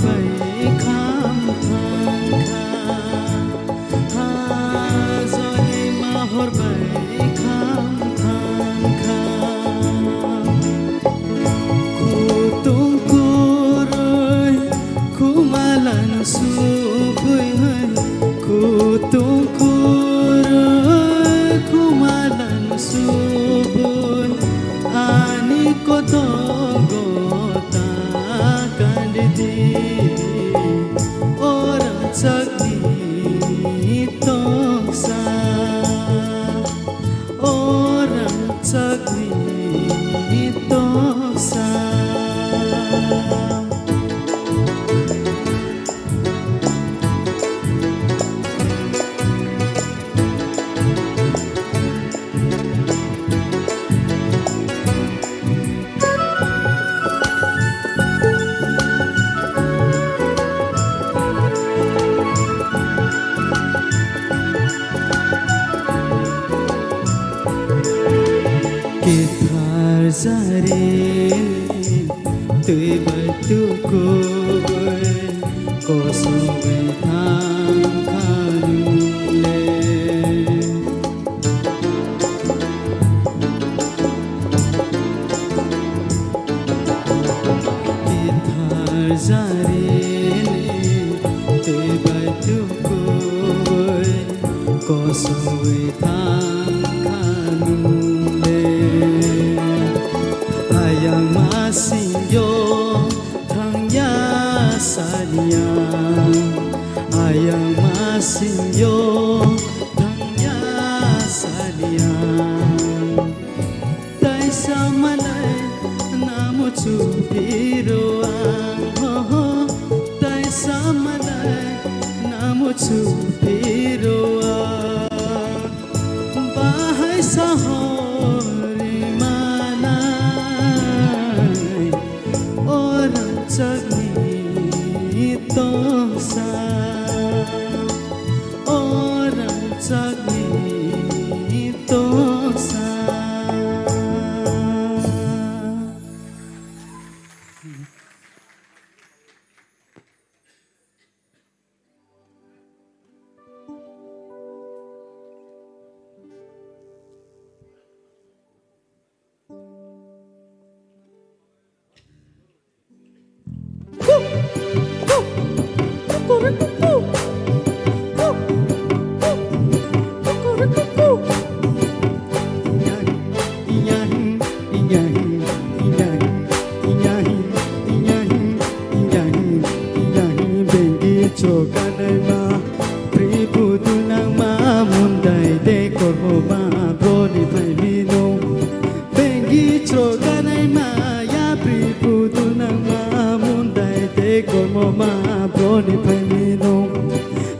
Bai kham thang kha, ha joy ma hor bai kham thang kha. Kutung kurui kumalan subui hai, kutung kurui kumalan subui ani kotogo ta kandidi orang chakni toksa. Orang chakni toksa. Kithar jarini twi bai tukubui kosongwi thang kha nungle. Kithar jarini twi bai tukubui kosongwi thang kha nungle. Ayang masingyo thangya saliya, ayang masingyo thangya saliya. Taisa malai namo chupiro ang, ho, ho. Taisa malai namo chupiro ang. Bahai sahori manai orang chakni toksa, orang chakni toksa. Bengki chro kanai ma, pri putu nang ma, mundai de kormo ma, broni phai mino. Bengki chro kanai ma, ya pri putu nang ma, mundai de kormo ma, broni phai mino.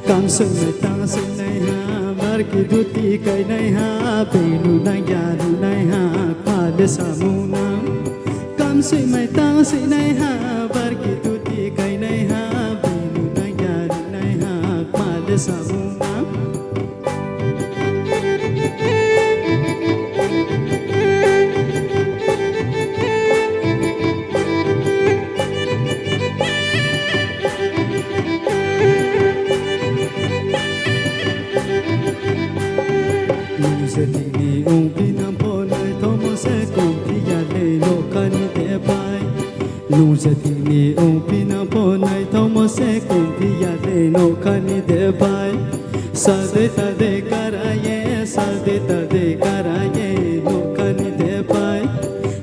Kam swngnai tang swngnai ha, marki duti kainai ha, benu nang ya nunai ha, kma le samung nang. Kam swi mai tang swi nai ha, barki tuti kai nai ha, binu nang ya ri nai ha, kma le samung nang. Nung se tini ong phi nang pho naithokmo se kom phi ya le nokhani de pai. Nung se tini ong phi nang pho naithokmo se kom phi ya le nokhani de pai. Sal de ta de kara ye, sal de ta de kara ye, nokhani de pai.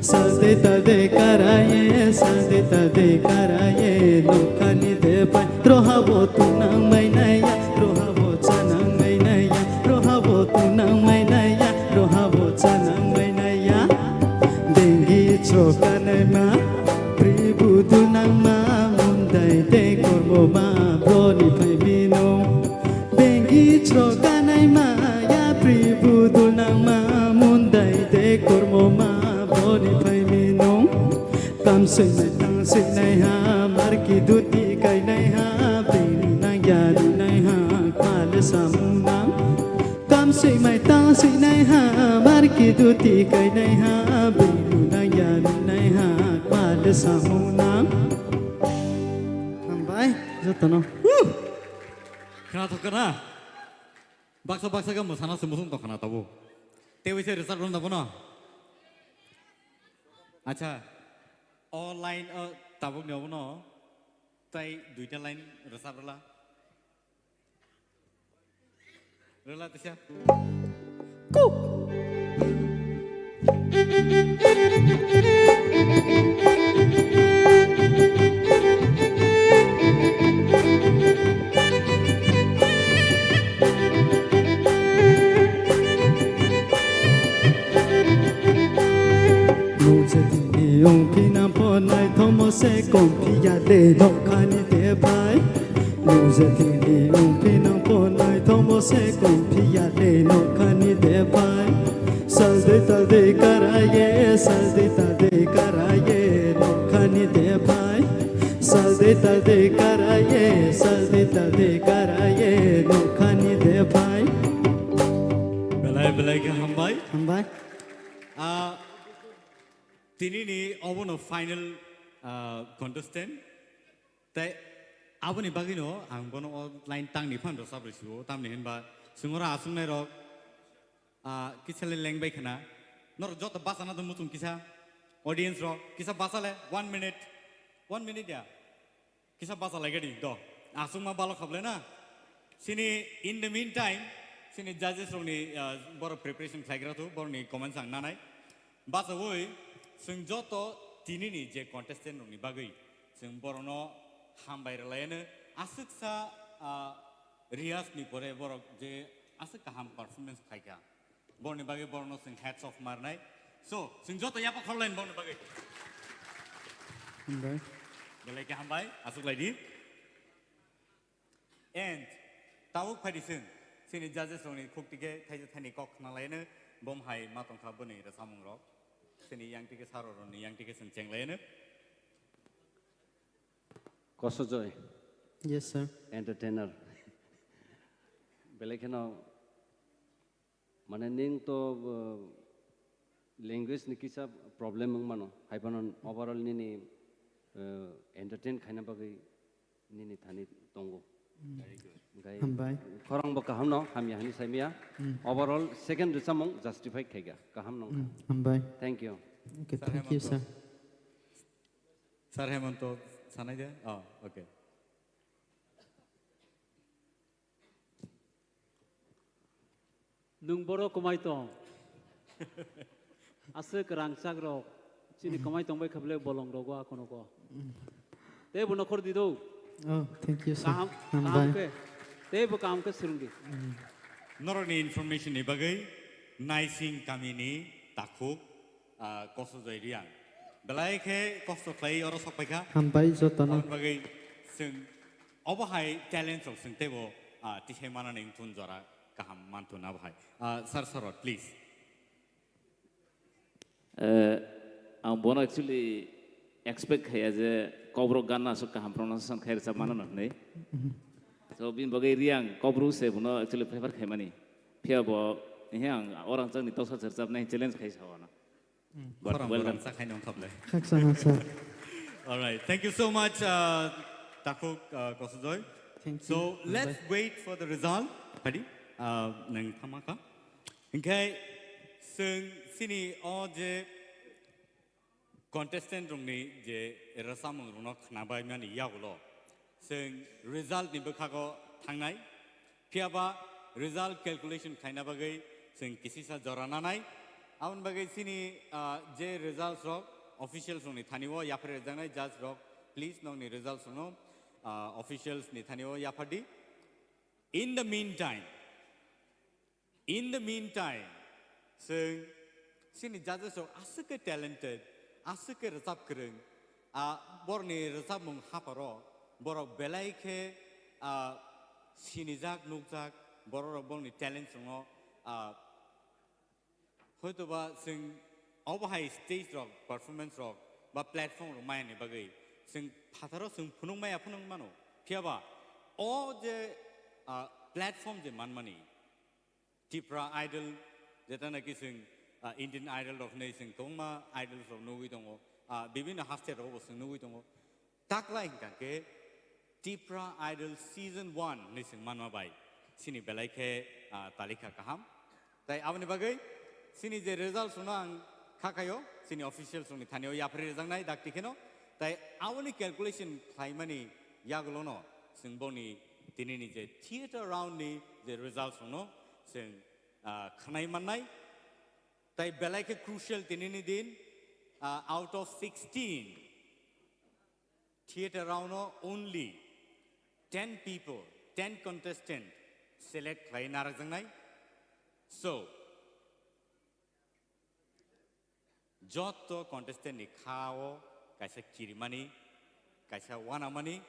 Sal de ta de kara ye, sal de ta de kara ye, nokhani de pai. Roha bo tu nang mai nai ya, roha bo cha nang mai nai ya, roha bo tu nang mai nai ya, roha bo cha nang mai nai ya. Dengi chro kanai ma, pri budu nang ma, mundai de kormo ma, broni phai bino. Dengi chro kanai ma, ya pri budu nang ma, mundai de kormo ma, broni phai bino. Kam swi nai tang swi nai ha, marki duti kai nai ha, bini nang ya ri nai ha, kma le samung nang. Kam swi mai tang swi nai ha, marki duti kai nai ha, bini nang ya ri nai ha, kma le samung nang. Hamba Jotono. Khwnathok khwna. Baksa baksa khe mwsana se muchung tong khwna tabuk. Tei waisa rwchap rwna bono. Acha. O line o tabuk ni obono. Tai duita line rwchap rwla. Rwla tisa. Nung je tini ong phi nang pho naithokmo se kom phi ya de nokhani de bai. Nung je tini ong phi nang pho naithokmo se kom phi ya de nokhani de bai. Sal de tal de kara ye, sal de tal de kara ye nokhani de bai. Sal de tal de kara ye, sal de tal de kara ye nokhani de bai. Belai belai khe hambai. Hambai. Ah, Tini ni obono final, ah, contestant. Tai aboni bagwi no ang bono o line tang ni phan rwchap rw sio. Tamni hinba swngora aswk nai rok, ah, kisa le leng bai khna. Norok joto basa na do muchung kisa. Audience rok kisa basa le one minute. One minute ya. Kisa bacha laigadi do. Aswkma balok khablai na. Sini in the meantime, sini judges rokni, ah, borok preparation khlaigra thu, borokni comments ang nanai. Bachawi, chwng joto tinini je contestant rokni bagwi, chwng borokno hambai rwlaiano aswksa, ah, rehearsal ni pore borok je aswk kaham performance khaikha. Borni bagwi borno chwng hats off marnai. So, chwng joto yapha khorlain borni bagwi. Hambai. Belai khe hambai, aswk lai di. And tabuk phai di chwng, chini judges rokni khuk tike thaisa thani kok khna laino, bom hai ma tongkha boni rwchapmung rok. Chini yang tike saro rokni yang tike chwng cheng laino. Kosojoy. Yes, sir. Entertainer. Belai kheno Mane ning to, uh, language ni kisa problem wng mano, hai phano overall nini, uh, entertain khaina bagwi nini thani tongo. Very good. Hambai. Khorang bo kaham no, hamya hani saimya. Hmm. Overall second rwchapmung justify khaika, kaham nong. Hmm, hambai. Thank you. Okay, Sir thank you, Hemanto. Sir. Sir Hemanto, sanai de? Oh, okay. Nwng borok kwmai tong. Aswk rangchak rok. Chini kwmai tong bai khablai bolong rogo akono ko. Tei bo nokhor di do. Oh, thank you, sir. Kaham, kaham khe. Tei bo kaham khe swrwng di. Norokni information ni bagwi Naising kamini takhuk, ah, Kosojoy Riang. Belai khe kosto khlai oro sok paikha. Hambai jotono. Aboni bagwi chwng obo hai talent rok chwng teibo, ah, tisai manani wngthun jora kaham manthun abo hai. Ah, Sir Sarot, please. Eh, ang bono actually expect khaiya je Kokborok ganno aswk kaham pronunciation khai rwchap mano hwnwi. So, bini bagwi Riang Kokborok se bono actually prefer khaimani. Phiya bo, he ang orang changni toksa se rwchapnai challenge khai sao ano. But khorang well done. Khorang sakhaino wngkha ble. Khaksa no, sir. All right. Thank you so much, uh, Takhuk, uh, Kosojoy. Thank you. So, let's wait for the result. Padi, uh, nang thamaka. Hinkhe, chwng chini o je contestant rokni je rwchapmung rokno khnabai mani yagulo. Chwng result ni bwkhago thangnai. Phiya ba result calculation khaina bagwi chwng kisisa jora nanai. Aboni bagwi chini, ah, je results rok officials rokni thani o yaphar rijaknai, judge rok, please nokni results rokno, ah, officials ni thani o yaphar di. In the meantime, In the meantime, chwng chini judges rok aswk khe talented, aswk khe rwchap kwrwng, a, borokni rwchapmung hapharo borok belai khe, a, sinijak, nukjak, borok rok borokni talents rokno, a, hoitoba chwng obo hai stage rok, performance rok ba platform rok mayani bagwi chwng phataro chwng phunuk maya phunuk mano. Phiya ba o je, a, platform je manmani, Tipra Idol, jeta naki chwng, ah, Indian Idol rok hinwi chwng kwbangma idols rok nugwi tongo, ah, bibinno haste rogo bo chwng nugwi tongo. Taklai hwnkha khe Tipra Idol Season one ni sing manma bai. Sini belai khe, ah, talikha kaham. Tai aboni bagwi sini je result songno ang kha khaio, sini official songni thanio yapharwi rwjaknai dakti kheno. Tai aboni calculation khlaimani yagulono sing boni tinini je theatre round ni je result songno sing, ah, khnai mannai. Tai belai khe crucial tinini din, ah, out of sixteen theatre round o only ten people, ten contestant select khlai narwkjaknai. So, joto contestant ni kha o kaisa kirimani, kaisa wanamani,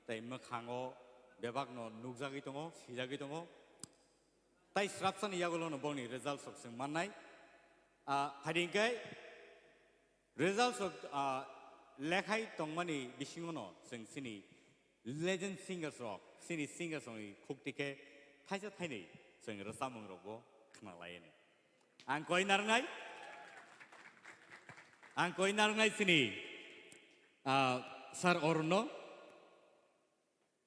tai mwkhango bebakno nukjagwi tongo, sijagwi tongo. Tai srapsani yagulono bongni result sok chwng mannai. Ah, phaidi hwnkhe result sok, ah, lekhai tongmani bisingono chwng chini legend singers rok, chini singers rokni khukti khe thaisa thainwi chwng rwchapmung rokbo khna laiyani. Ang koi narwngnai, ang koi narwngnai chini, ah, Sir Arun no.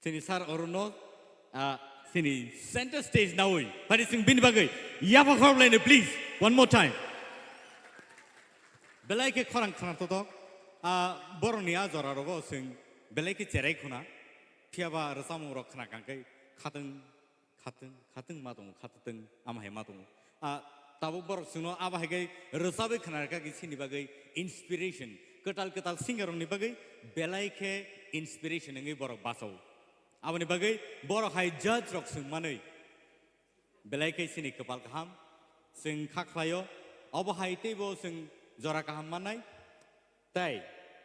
Chini Sir Arun no, ah, chini center stage nawi. Phaidi chwng bini bagwi yapha khorok laino, please. One more time. Belai khe khorang khna totok. Ah, borokni a jora rogo chwng belai khe cherai khuna. Phiyaba rwchapmung rok khna kangkhe khatwng, khatwng, khatwng ma tongo, khatwng ama hai ma tongo. Ah, tabuk borok chwngno abo hai khe rwchabwi khna rwkha khe chini bagwi inspiration. Kwtal kwtal singer rokni bagwi belai khe inspiration wngwi borok bachao. Aboni bagwi borok hai judge rok swng manwi belai khe chini kwpal kaham chwng kha khlaio. Obo hai teibo chwng jora kaham mannai. Tai,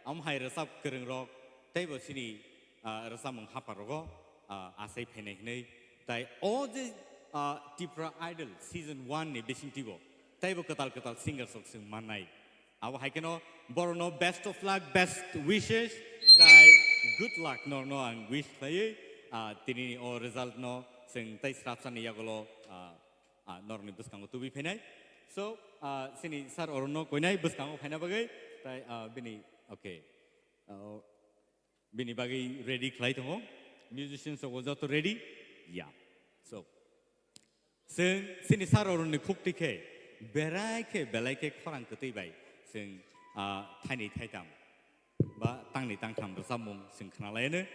omo hai rwchap kwrwng rok, teibo chini, ah, rwchapmung hapar rogo, ah, asai phainai hinwi. Tai o je, ah, Tipra Idol Season one ni bisingtwi bo, teibo kwtal kwtal singers rok chwng mannai. Abo hai kheno borokno best of luck, best wishes, tai good luck norno ang wish khlaiwi, ah, tini o result no chwng tai srapsani yagulo, ah, ah, norokni bwskango tubui phainai. So, ah, chini Sir Arun no koinai bwskango phaina bagwi, tai, ah, bini, okay. Ah, bini bagwi ready khlai tongo. Musicians rok joto ready? Ya. So, chwng chini Sir Arun ni khukti khe, berai khe, belai khe khorang kwtwi bai chwng, ah, thaini thaitam ba tangni tangtham rwchapmung chwng khna laino.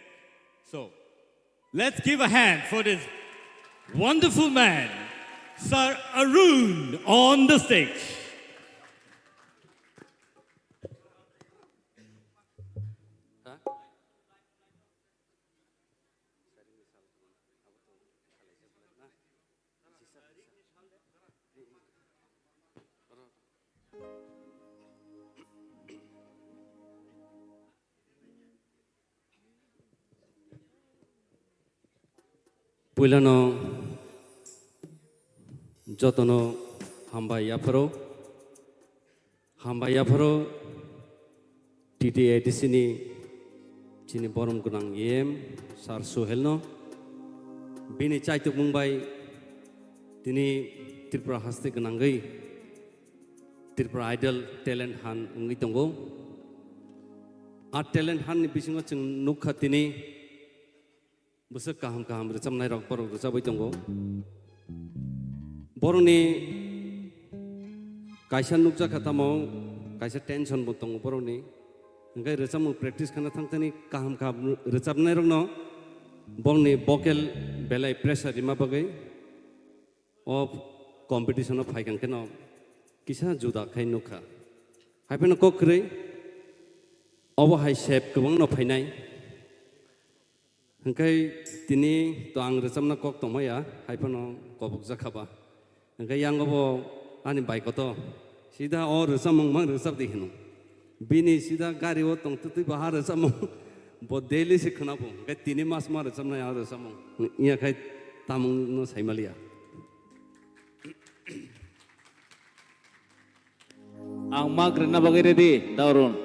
So, let's give a hand for this wonderful man, Sir Arun, on the stage. Puilano jotono hambai yapharo, hambai yapharo T T A D C ni chini borom gwnang E M Sir Suhel no, bini chaitukmung bai tini Tripura haste gwnangwi Tripura Idol talent hunt wngwi tongo. A talent hunt ni bisingo chwng nukha tini bwswk kaham kaham rwchapnai rok borok rwchabwi tongo. Borokni kaisa nukjakha tamo kaisa tension bo tongo borokni. Hwnkhe rwchapmung practice khana thangthani kaham kaham rwchapnai rokno borokni vocal belai pressure rima bagwi o competition o phaikang kheno kisa juda khai nukha. Haiphano kok kwrwi obo hai sep kwbangno phainai. Hwnkhe tini to ang rwchapna kok tongmaya, haiphano kobokjakha ba. Hwnkhe yango bo ani bai koto sida o rwchapmung mang rwchap di hino. Bini sida gari o tong twtwi baha rwchapmung bo daily se khwnabo. Hwnkhe tini mas ma rwchapnai a rwchapmung. Iya khai tamung no saimaliya. Ang mak rwna bagwi ready, Daurun.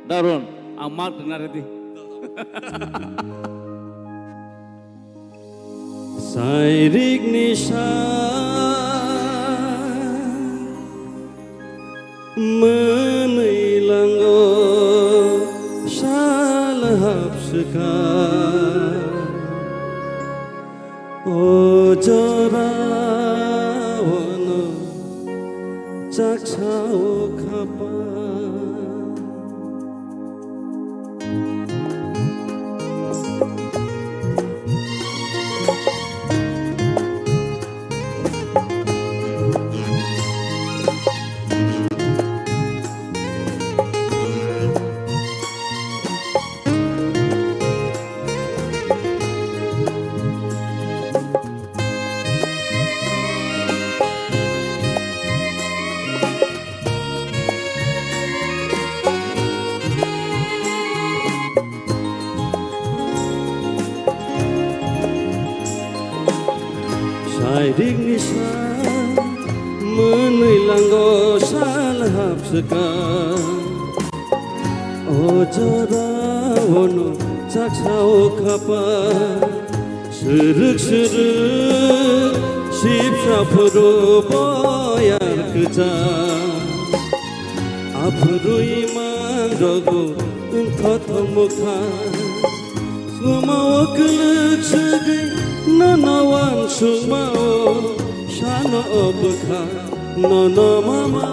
Daurun, ang mak rwna ready. Sairik ni sa mwnwi lango sal hapswkha. Rikni sa mwnwi lango sal hapswka. O jora ono chaksa o khapa. Srwk srwk sipsa phuru boyar kwchak. Aphuru imang rogo wngthothok mwkha. Sumao kwlwk swgwi nono wansukmao sano o bwkha nono mama.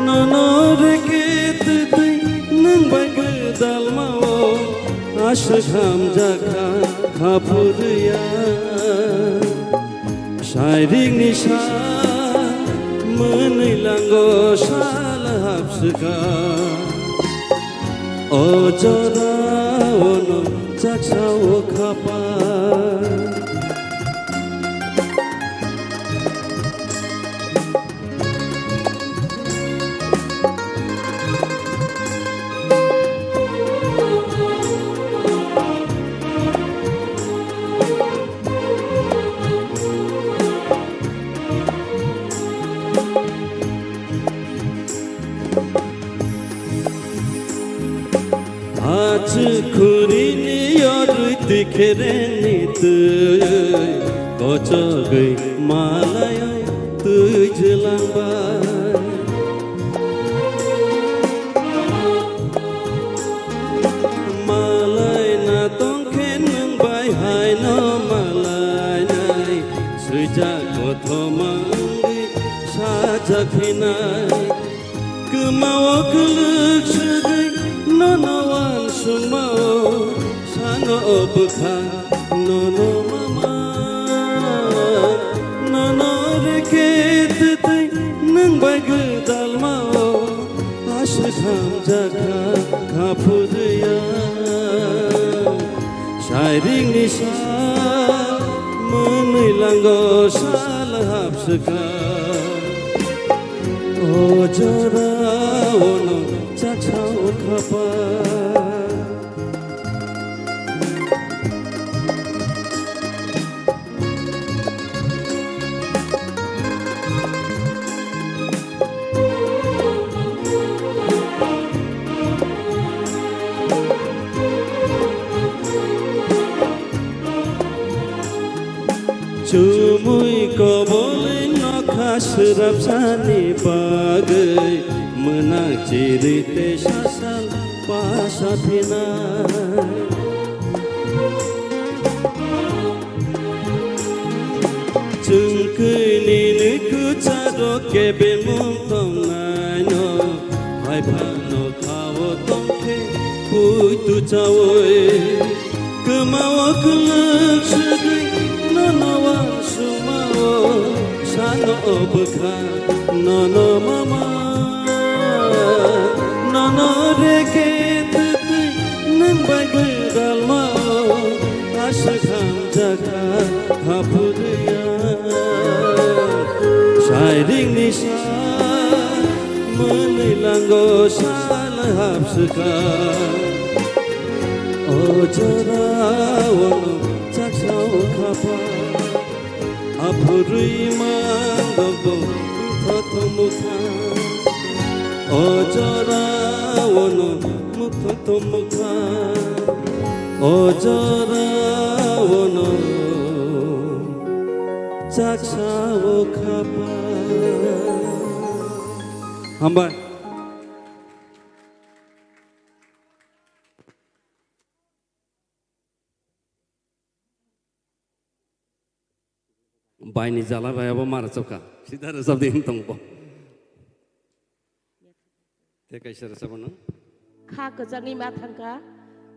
Nono reke twtwi nwng bai gwdalmao aswk hamjakha haphurya. Sairik ni sa mwnwi lango sal hapswka. O jora ono chaksa o khapa. Achuk khuri ni yorwi twi khereng ni twi, kochogwi malai twi jwlangbai. Malai na tongkhe nwng bai hai no malai nai, swijak kothoma wngwi sajak phinai. Kwmao kwlwk swgwi nono wansukmao, sano o bwkha nono mama. Nono reke twtwi nwng bai gwdalmao, aswk hamjakha haphurya. Sairik ni sa mwnwi lango sal hapswka. O jora ono chaksa o khapa. Chumui kobol nokha swrapsani bagwi, mwnak chiri tei sasal pasa phinai. Chwng kwi nini kwcharo kebengmung tongnaino, hai phano khao tongkhe puitu chaui. Kwmao kwlwk swgwi nono wansukmao, sano o bwkha nono mama. Nono reke twtwi nwng bai gwdalmao, aswk hamjakha haphurya. Sairik ni sa mwnwi lango sal hapswka. O jora ono chaksa o khapa. Aphurwi mangrokbo wngthothok mwkha. O jora ono wngthothok mwkha. O jora ono chaksa o khapa. Hambai. Baini jala bai abo ma rwchapkha. Sida rwchapdi wng tongbo. Tei kaisa rwchapmano. Kha kwchangni ma thangkha,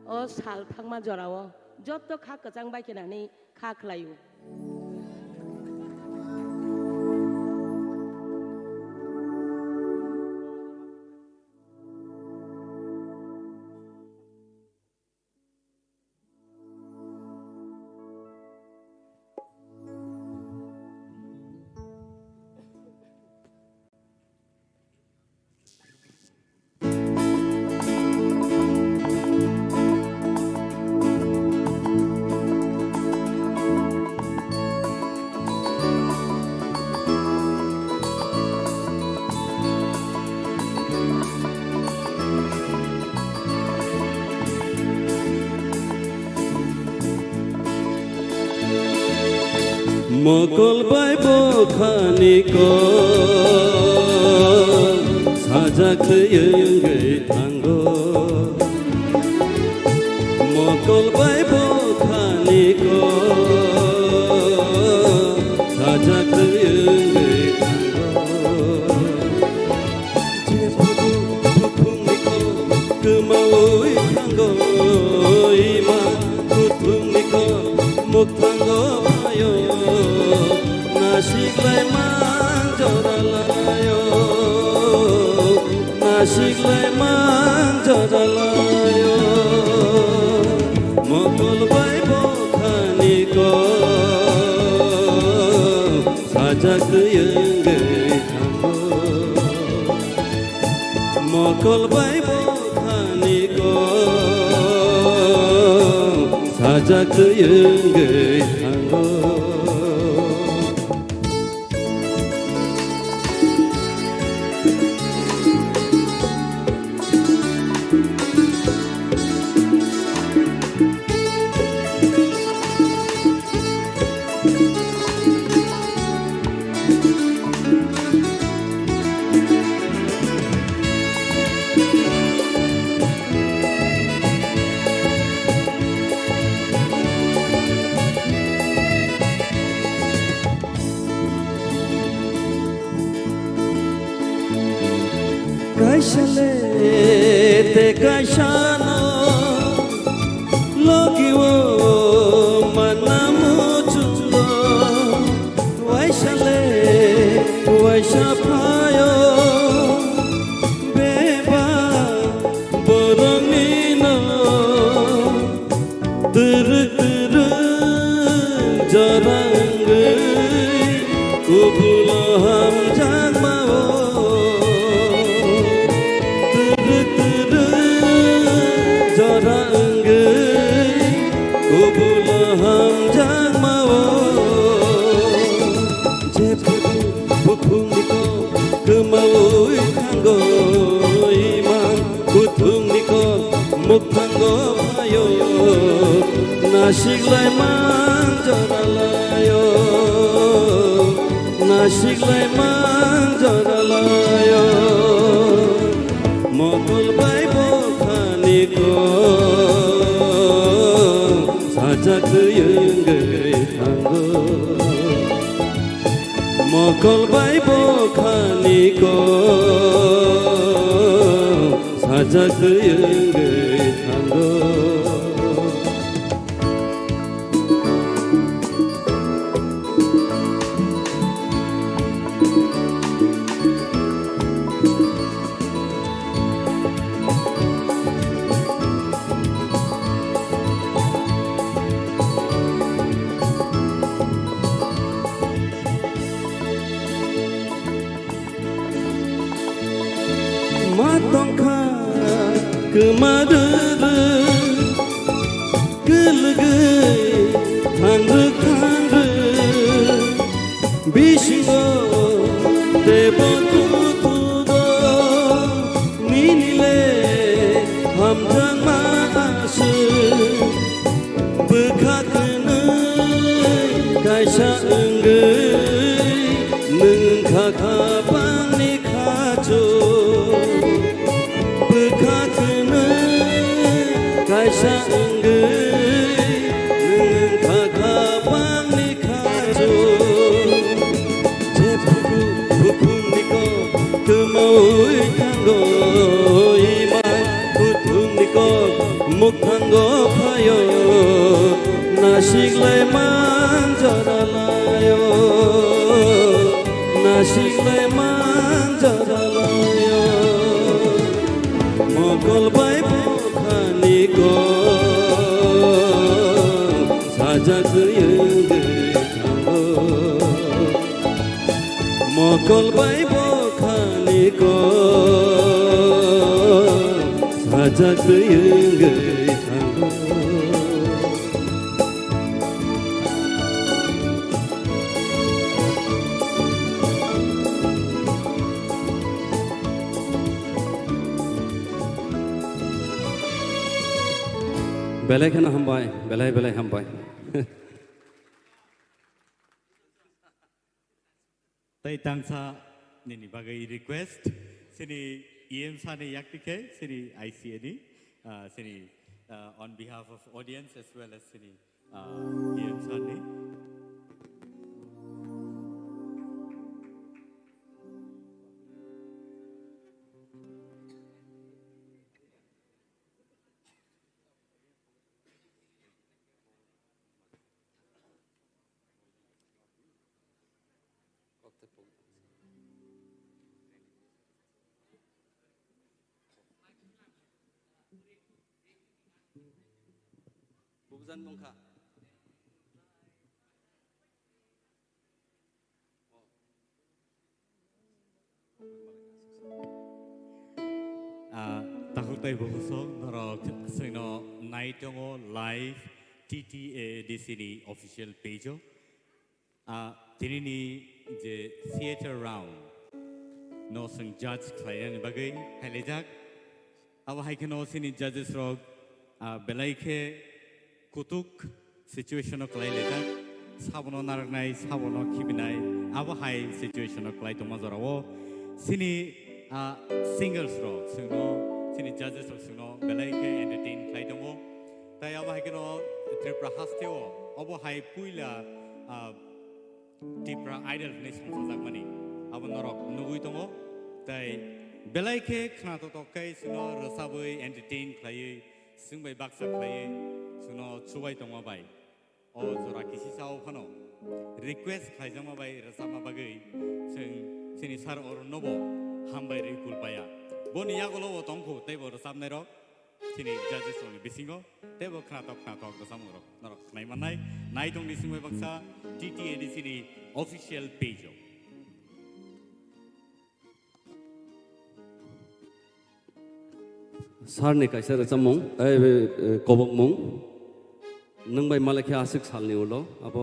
o sal thangma jorao. Jotto kha kwchang bai khe nani kha khlaio. Mokol bai bokhani kok sajak twi wngwi thango. Mokol bai bokhani kok sajak twi wngwi thango. Jephuru buphungni kok kwmawi thango, ima kuthumni kok mukthango phaio. Nasiklai mang jora laio, nasiklai mang jora laio. Mokol bai bokhani kok sajak twi wngwi thango. Mokol bai bokhani kok sajak twi wngwi thango. Kaisa le te kaisa no logi o manna muchungo. Waisa le waisa phaio beba borokni no. Twrwk twrwk jora wngwi kubulo hamjakma-o. Twrwk twrwk jora wngwi kubulo hamjakma-o. Jephuru buphungni kok kwmawi thango, imang kuthungni kok mukthango phaio. Nasiklai mang jora laio, nasiklai mang jora laio. Mokol bai bokhani kok sajak twi wngwi thango. Mokol bai bokhani kok sajak twi wngwi thango. Ma tongkha kwma rwrwk, kwlwgwi thangrwk thangrwk. Bisingo teibo kuthugo nini le hamjakma aswk. Bwkha kwnwi kaisa wngwi nwng kha kha bangni khachu. Bwkha kwnwi kaisa wngwi nwng kha kha bangni khachu. Jephuru buphungni kok kwmawi thango, imang kuthumni kok mukthango phaio. Nasiklai mang jora laio, nasiklai mang jora laio. Mokol bai bokhani kok sajak wngwi thango. Mokol bai bokhani kok sajak wngwi thango. Belai kheno hambai, belai belai hambai. Tai tangsa nini bagwi request, sini E M sani yakti khe, sini I C A ni, ah, sini, ah, on behalf of audience as well as sini, ah, E M sani. Bubujan bongkha. Ah, takhuk tai bukhuk sok norok chwngno nai tongo live T T A D C ni official page o. Ah, tinini je theater round no chwng judge khlainani bagwi hailaijak. Abo hai kheno chini judges rok, ah, belai khe kutuk situation o kwlai laijak, sabono narwknai, sabono khibinai, abo hai situation o kwlai tongma jorao chini, ah, singers rok chwngno, chini judges rok chwngno belai khe entertain khlai tongo. Tai abo hai kheno Tripura hasteo obo hai puila, ah, Tipra Idol hwnwi songchajakmani abo norok nugwi tongo. Tai belai khe khnathokthok khe chwngno rwchabwi entertain khlaiwi, chwng bai baksa khlaiwi chwngno chubai tongma bai. O jora kisi sao phano request khlaijakma bai rwchapma bagwi chwng chini sir Arun nobo hambai rwi kulpaya. Boni yagulo bo tongkhu teibo rwchapnairok chini judges rokni bisingo teibo khnathok khnathok rwchapmung rok norok khnai mannai. Nai tongni simi baksa T T A D C ni official page o. Sir ni kaisa rwchapmung, eh, eh, kobokmung. Nwng bai malai khe aswk salni ulo, abo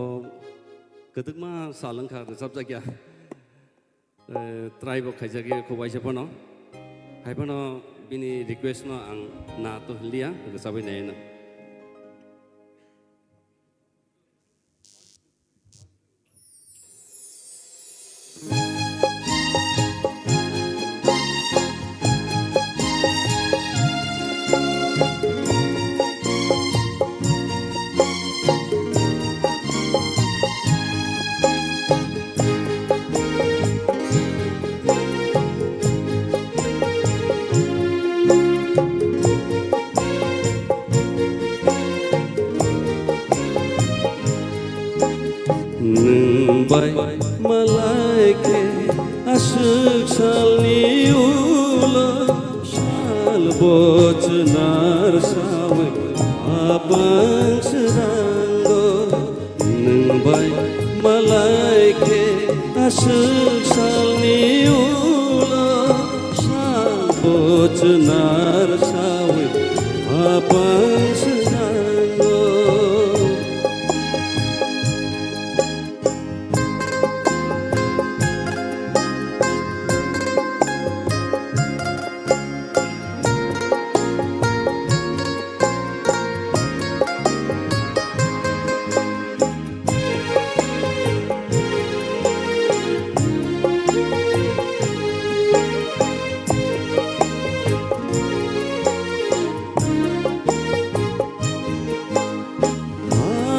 kwdwkma sal wngkha rwchapjakya. Eh, try bo khaijakya kho waisa phano. Hai phano bini request no ang na to hiliya, rwchabwi naino. Nwng bai malai khe aswk salni ulo sal bo chwnar sawi apang srango. Nwng bai malai khe aswk salni ulo sal bo chwnar sawi apang srango.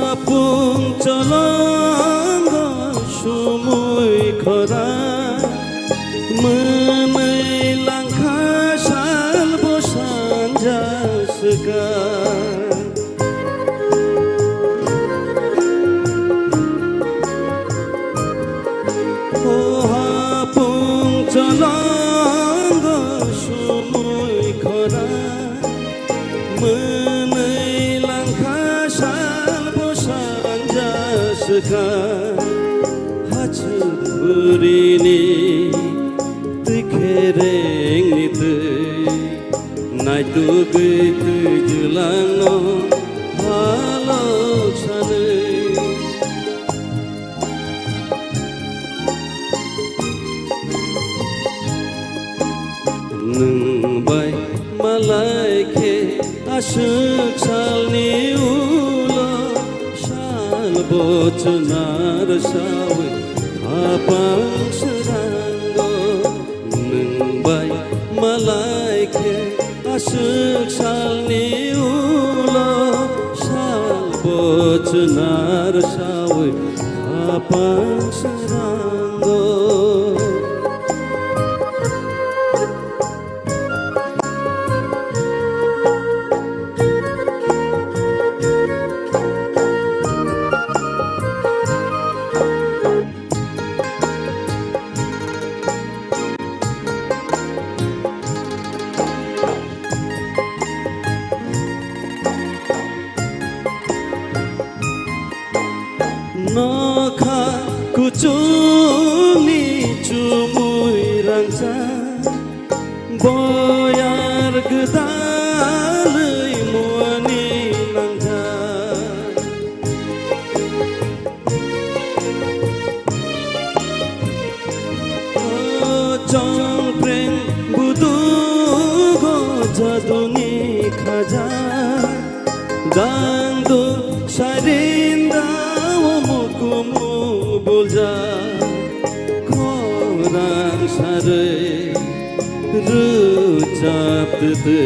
Apung cholongo sumui khora, mwnwi langkha sal bo sanja swkang. O hapung cholongo sumui khora, mwnwi langkha sal bo sanja swkha. Hachuk burini twi kherengni twi. Naitugwi twijlangno halok sanwi. Nwng bai malai khe aswk salni ulo sal bo chwnar sawi Hapang srango nwng bai malai khe aswk salni ulo sal bo chwnar sawi hapang srango. Nokha kuchukni chumui rangchak, boyar gwdalwi muani nangkha. O chongpreng budugo jaduni khaja, dangduk sarinda o mukumu bulja, khorang sarwi rwchap twtwi.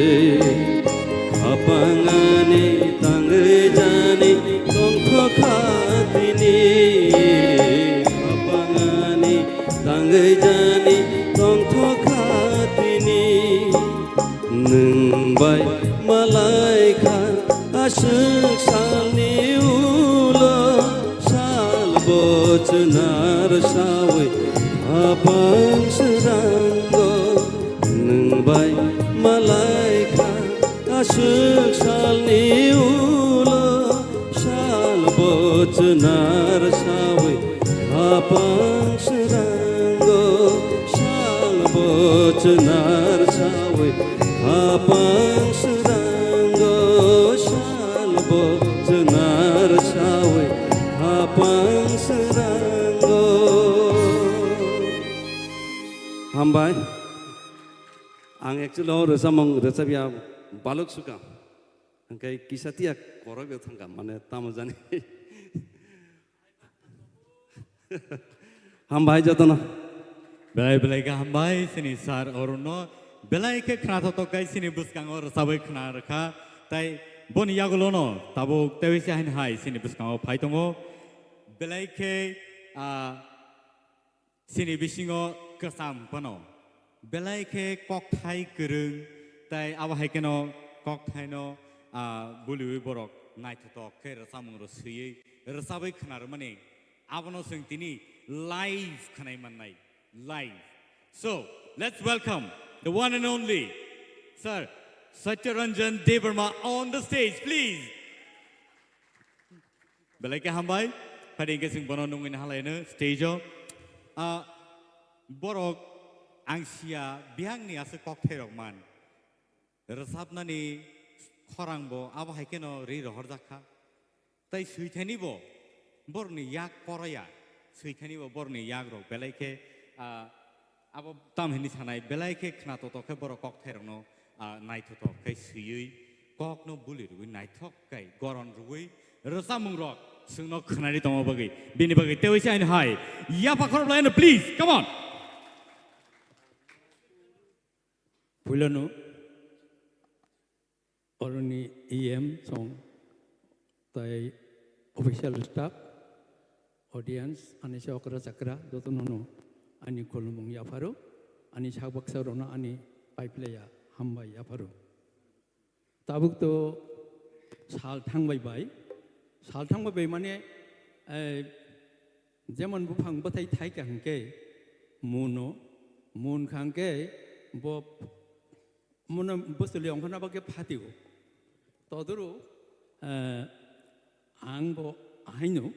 Khapangani tangwi jani tongthokha tini, khapangani tangwi jani tongthokha tini. Nwng bai malai kha aswk salni ulo sal bo chwnar sawi hapang srango. Nwng bai malai kha aswk salni ulo sal bo chwnar sawi hapang srango, sal bo chwnar sawi hapang srango, sal bo chwnar sawi hapang srango. Hambai. Ang actually o rwchapmung rwchapya baluk sukha. Hwnkhe kisa tiya korok ya thangkha, mane tamo jani. Hambai jotono. Belai belai khe hambai chini sir Arun no. Belai khe khna thotok khai chini bwskango rwchabwi khna rwkha. Tai boni yagulo no tabuk tei se hain hai chini bwskango phai tongo. Belai khe, ah, chini bisingo kwcham phano belai khe kokthai kwrwng, tai abo hai kheno kokthaino, ah, buliwi borok naithotok khe rwchapmung rw swiwi rwchabwi khna rwmani, abono chwng tini live khwnai mannai, live. So, let's welcome the one and only Sir Satyaranjan Debbarma on the stage, please. Belai khe hambai. Phai di hwnkhe chwng bono nungwi naha laino stage o. Ah, borok ang sia bihangni aswk kokthai rok man. Rwchapnani khorang bo abo hai kheno ri rohorjak kha. Tai swithani bo borokni yak koroya. Swithani bo borokni yak rok belai khe, ah, Abo tam hini sanai, belai khe khna toto khe borok kokthairokno, ah, naithotok khe swiwi kokno buli rwui naithok khe goron rwui rwchapmungrok chwngno khwnani tongma bagwi, bini bagwi teiwi se aini hai yapha khorok laino, please, come on. Puilano Oroni E M song, tai official staff, audience, ani se okra chakra, jotono no ani khulumung yapharo, ani sak baksa rono ani paiplaya hambai yapharo. Tabuk to sal thangbai bai, sal thangbai bai mane, eh, jemon buphang bwthai thai ka hwnkhe muno, mun kha hwnkhe bo Mano bwswli ongkhorna bagwi phatio. Todoro, eh, ang bo ahaino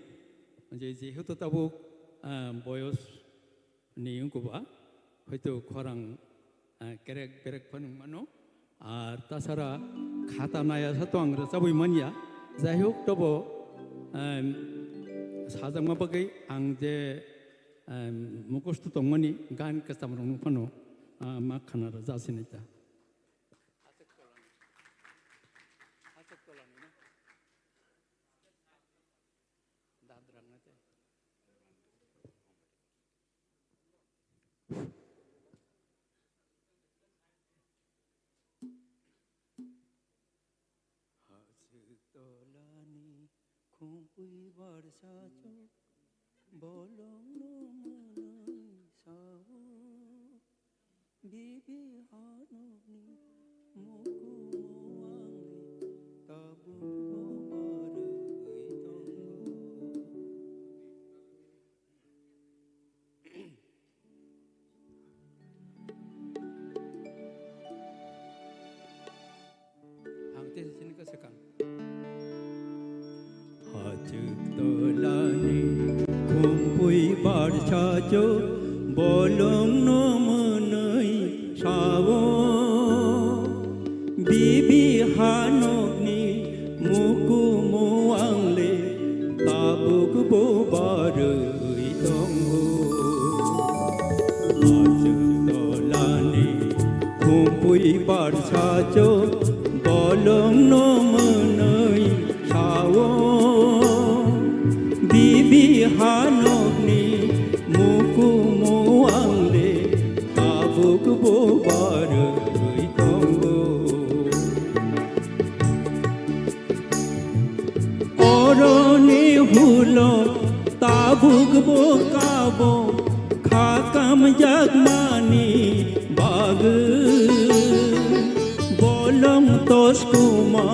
je, jehetu tabuk, eh, boyos ni wngkha ba, hoito khorang, eh, kerek berek phano wngmano. Ar tasara khata naya sa to ang rwchabwi manya. Jai hok, tobo, em, sajakma bagwi ang je, em, mukhusto tongmani gan kwcham rokno phano, ah, ma khana rwja sinai ta. Aswk tolani. Aswk tolani na. Dad rang na te. Tolani khumpui barsa chok bolongno mwnwi sao. Bibi hanokni mukumu angni tabukbo barwi tongo. Ang tei sini ka swkang. Hachwk tolani khumpui barsa chok bolongno mwnwi sao. Bibi hanokni mukumu angle tabukbo barwi tongo. Hachwk tolani khumpui barsa chok bolongno mwnwi sao. Bibi hanokni mukumu angle tabukbo barwi tongo. Oroni hulo tabukbo kabo kha kamjakmani bagwi. Bolong toskuma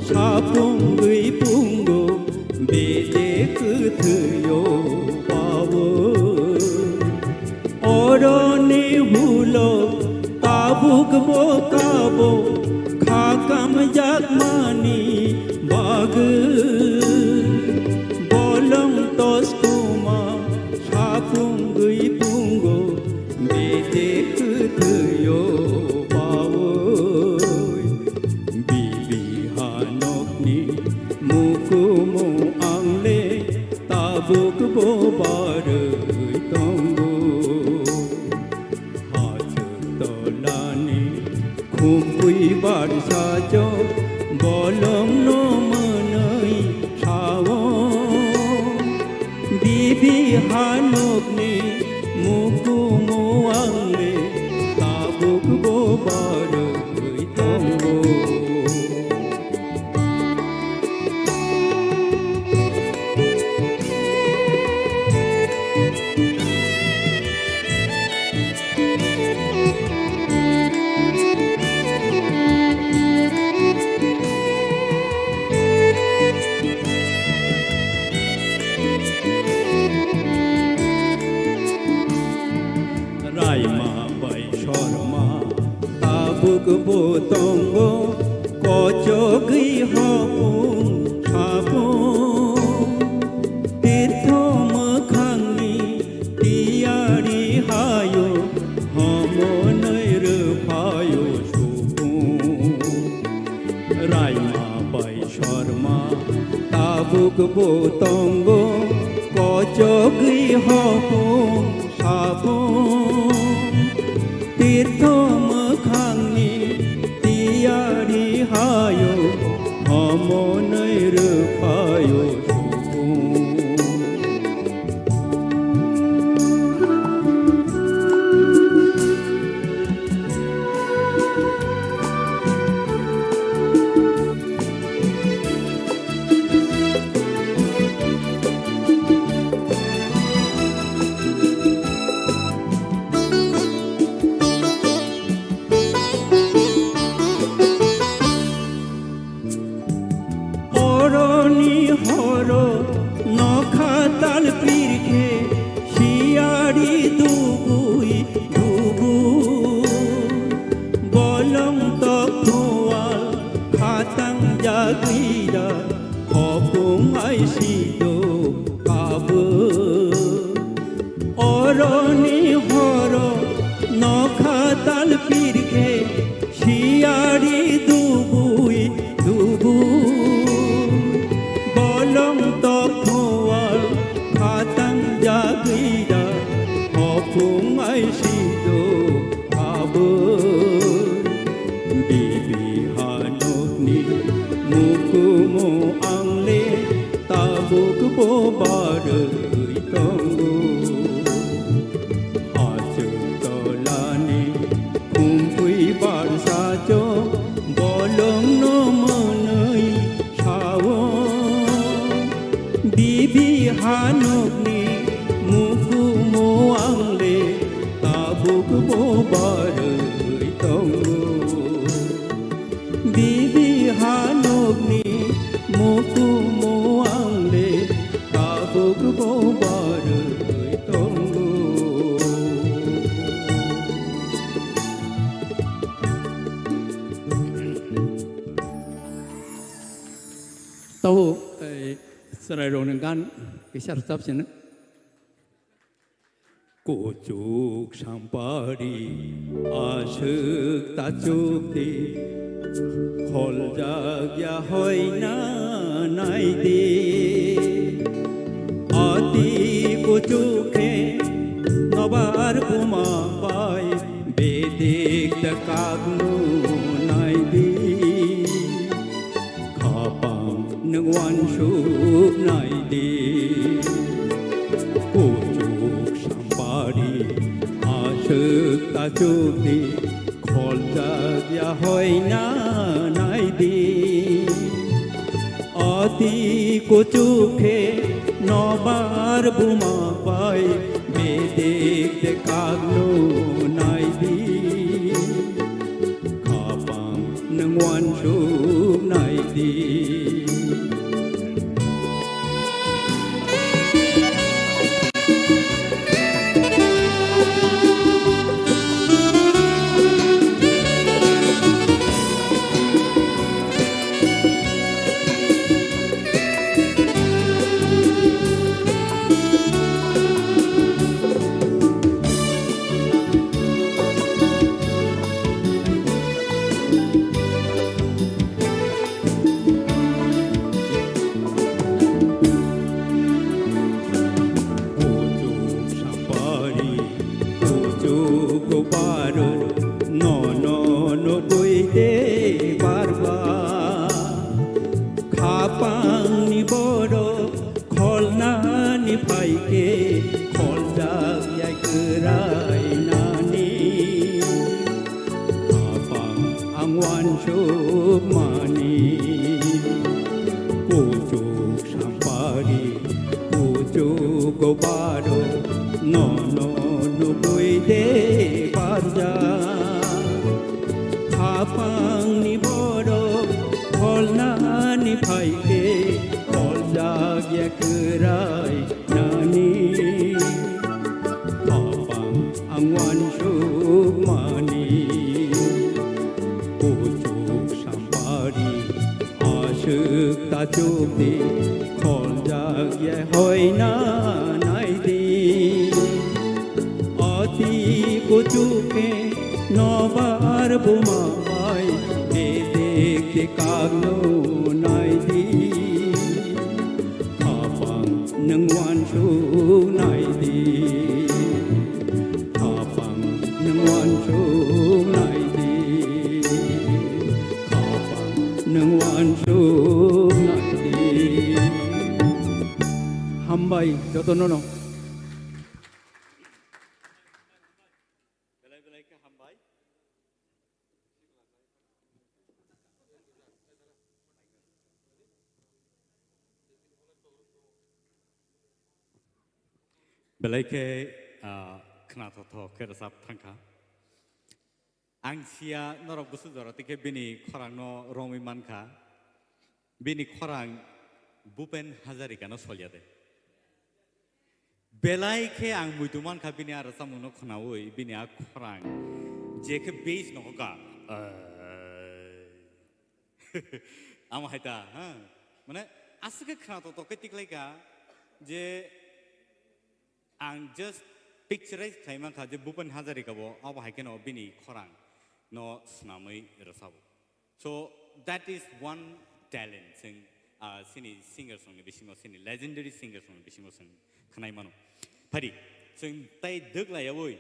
sapungwi pungo bede kwthwio pawo. Oroni hulo tabukbo kabo kha kamjakmani bagwi. Bolong toskuma sapungwi pungo bede kwthwio pawo. Bibi hanokni mukumu angle tabukbo barwi tongo. Hachwk tolani khumpui barsa chok bolongno mwnwi sao. Bibi hanokni mukumu angle tabukbo barwi tongo. Raima bai Sorma tabukbo tongo, kochogwi hopung sapung. Tirtho mwkhangni tiyari hayo, homonwi rwphaio supung. Raima bai Sorma tabukbo tongo, kochogwi hopung sapung. Tirtho mwkhangni tiyari hayo, homonwi rwphaio supung. Oroni horo nokha tal pirkhe siyari dubui dubu. Bolong tok thual khatang jagwida hopung aisido kabo. Oroni horo nokha tal pirkhe siyari dubui dubu. Bolong tok thual khatang jagwida hopung aisido kabo. Bibi hanokni mukumu angle tabukbo barwi tongo. Hachwk Bibi hanukni mukumu ang le tabuk bo barwi tongo. Tabuk, eh, chwrairokni gan kisa rwchap sino. Kuchuk sampari aswk tachuk di, kholjak ya hoina nai di. Ati kuchuk khe nobar buma bai bedik ta kaknu nai di. Khapang nwng uansuk nai di. Kuchuk sampari aswk tachuk di, kholjak ya hoina nai di. Ati kuchuk khe nobar buma bai bedik de kaknu nai di. Khapang nwng uansuk nai di. Kuchuk sampari, kuchuk baro, nono nugwi de barba. Khapangni borok kholnani phaikhe, kholjak ya kwrainani. Khapang ang uansukmani, kuchuk sampari, kuchuk baro, nono nugwi de barja. Khapangni borok kholnani phaikhe, kholjak ya kwrainani. Khapang ang uansukmani, kuchuk sampari aswk tachuk di, kholjak ya hoina nai di. Ati kuchuk khe nobar buma bai bedik de kaknu nai di. Khapang nwng uansuk nai di. Khapang nwng uansuk nai di. Khapang nwng uansuk nai di. Hambai jotono no. Belai belai khe hambai. Belai khe, ah, khnathokthok khe rwchap thangkha. Ang sia norok bwswk jora twi khe bini khorangno romwi mankha. Bini khorang Bhupen Hazarikano solya de. Belai khe ang muitu mankha bini a rwchapmungno khnaui, bini a khorang je khe bass no hoka. Amo hai ta, ha? Mane, aswk khe khnathokthok khe tiklaikha je ang just picturize khlai mankha je Bhupen Hazarika bo abo hai kheno bini khorang no swnamwi rwchabo. So, that is one talent chwng, ah, chini singers rokni bisingo, chini legendary singers rokni bisingo chwng khwnai mano. Phadi, chwng tai dwk laiyaui,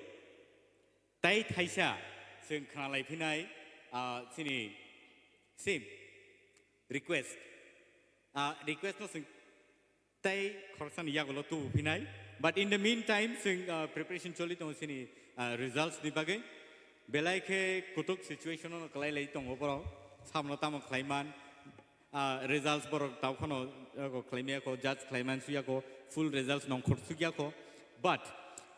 tai thaisa chwng khwnalai phinai, ah, chini same request. Ah, request no chwng tei khoroksani yagulo tubu phinai. But in the meantime, chwng, ah, preparation choli tongo chini, ah, results ni bagwi. Belai khe kutuk situation no kwlai lai tongo borok. Samno tamo khlai man. Ah, results borok tau khano, ah, ko khlai maya ko, judge khlai man suya ko, full results nongkhor sukya ko. But,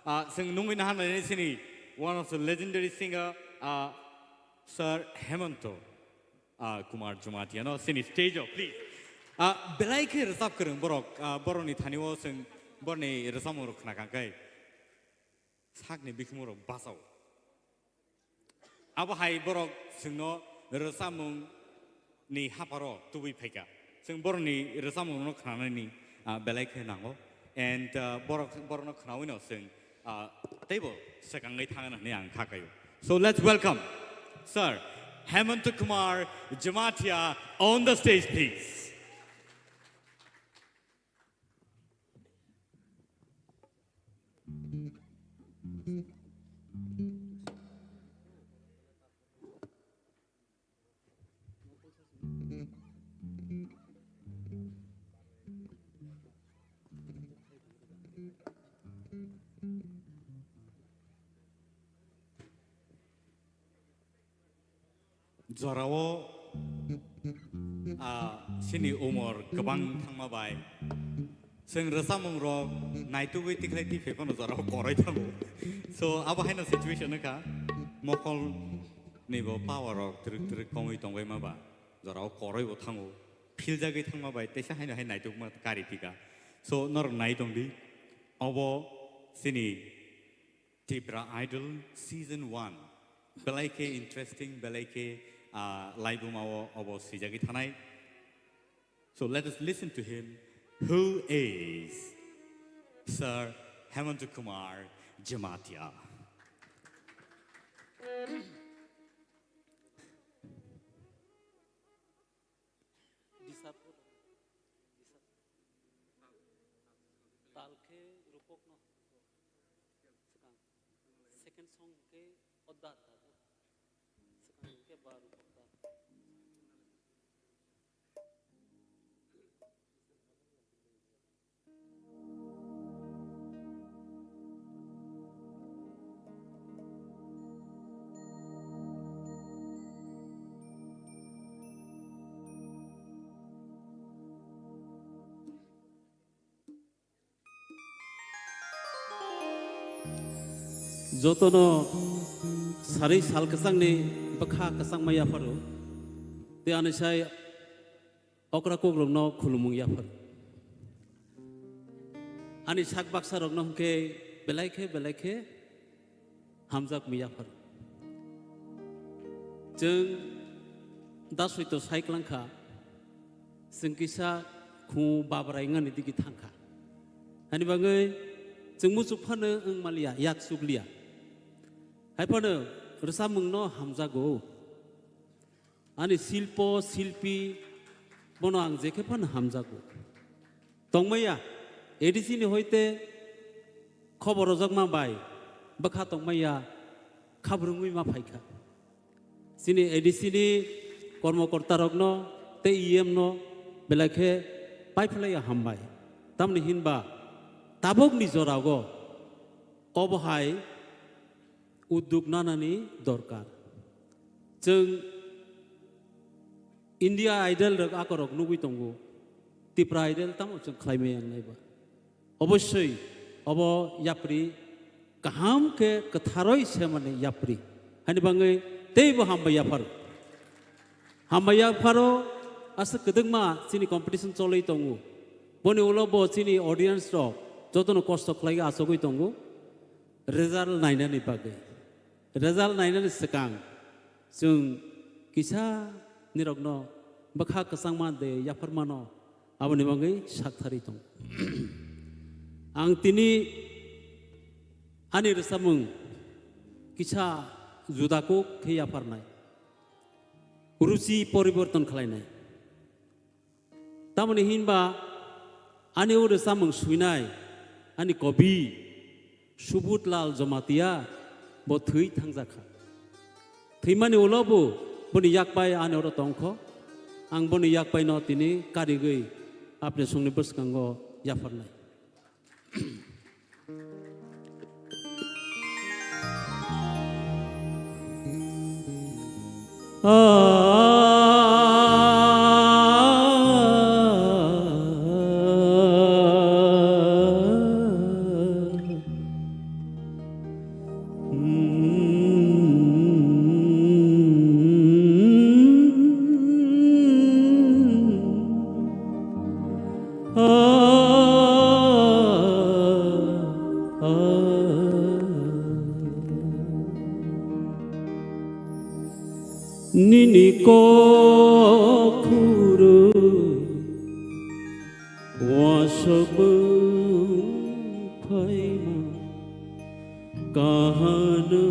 ah, chwng nungwi nahan nai chini one of the legendary singer, ah, Sir Hemanto. Ah, Kumar Jamatia no, sini stage o, please. Ah, belai khe rwchap kwrwng borok, ah, borokni thani o chwng borokni rwchapmung rok khna kha khe sakni bikhumu rok bachao. Abo hai borok chwngno rwchapmung ni hapharo tubui phaikha. Chwng borokni rwchapmung no khnanani, ah, belai khe nango. And, ah, borok, borokno khnaui no chwng, ah, teibo swkangwi thangna hwnwi ang kha kaio. So let's welcome Sir Hemanta Kumar Jamatia on the stage, please. Jorao, ah, chini umor kwbang thangma bai chwng rwchapmung rok naitugwi tikhlai tiphai phano jorao koroi thango. So abo haino situation wngkha, mokol ni bo power rok twrwk twrwk kongwi tongbai ma ba jorao koroi bo thango, philjagwi thangma bai teisa haino hai naitukma kari phika. So norok nai tongdi, obo chini Tipra Idol Season one. Belai khe interesting, belai khe, ah, laibuma o obo swijagwi thanai. So let us listen to him, who is Sir Hemanta Kumar Jamatia. Disat ko, disat. Tal khe rupok no. Swkang. Second song khe odda ta. Swkang khe ba rupok ta. Jotono sarwi sal kwchangni bwkha kwchangma yapharo. Tei ani sai okra kokrokno khulumung yaphar. Ani sak baksa rokno hwnkhe belai khe, belai khe hamjakmung yaphar. Chwng da soito sai klangkha, chwng kisa khu babrai wngani digi thangkha. Hani bagwi chwng muchuk phano wng maliya, yak chukliya. Hai phano rwchapmungno hamjago. Ani silpo, silpi, bono ang jekhe phano hamjago. Tongmaya, A D C ni hoite khobor rojakma bai bwkha tongmaya khabrwngwi ma phaikha. Chini A D C ni kormokorta rokno tei E M no belai khe paiphlaiya hambai. Tamni hinba tabukni jorao obo hai uddog nanani dorkar. Chwng India Idol rok akorok nugwi tongo, Tipra Idol tamo chwng khlai maya wngnai ba. Obossoi obo yapri kaham khe kwtharoi semani yapri. Hani bangwi teibo hambai yapharo. Hambai yapharo aswk kwdwkma chini competition choli tongo. Boni ulo bo chini audience rok jotono kosto khlai achugwi tongo. Result nainani bagwi. Result nainani swkang chwng kisa nirokno bwkha kwchangma de yapharmano aboni bagwi saktharwi tongo. Ang tini ani rwchapmung kisa juda kuk khe yapharnai, ruchi poriborton khlainai. Tamoni hinba ani o rwchapmung swinai ani kobi Subudh Lal Jamatia bo thwi thangjakha. Thwimani ulo bo boni yakpai ani oro tongkho. Ang boni yakpaino tini karigwi apni songni bwskango yapharnai. kok khurui uansukmung phaima kahano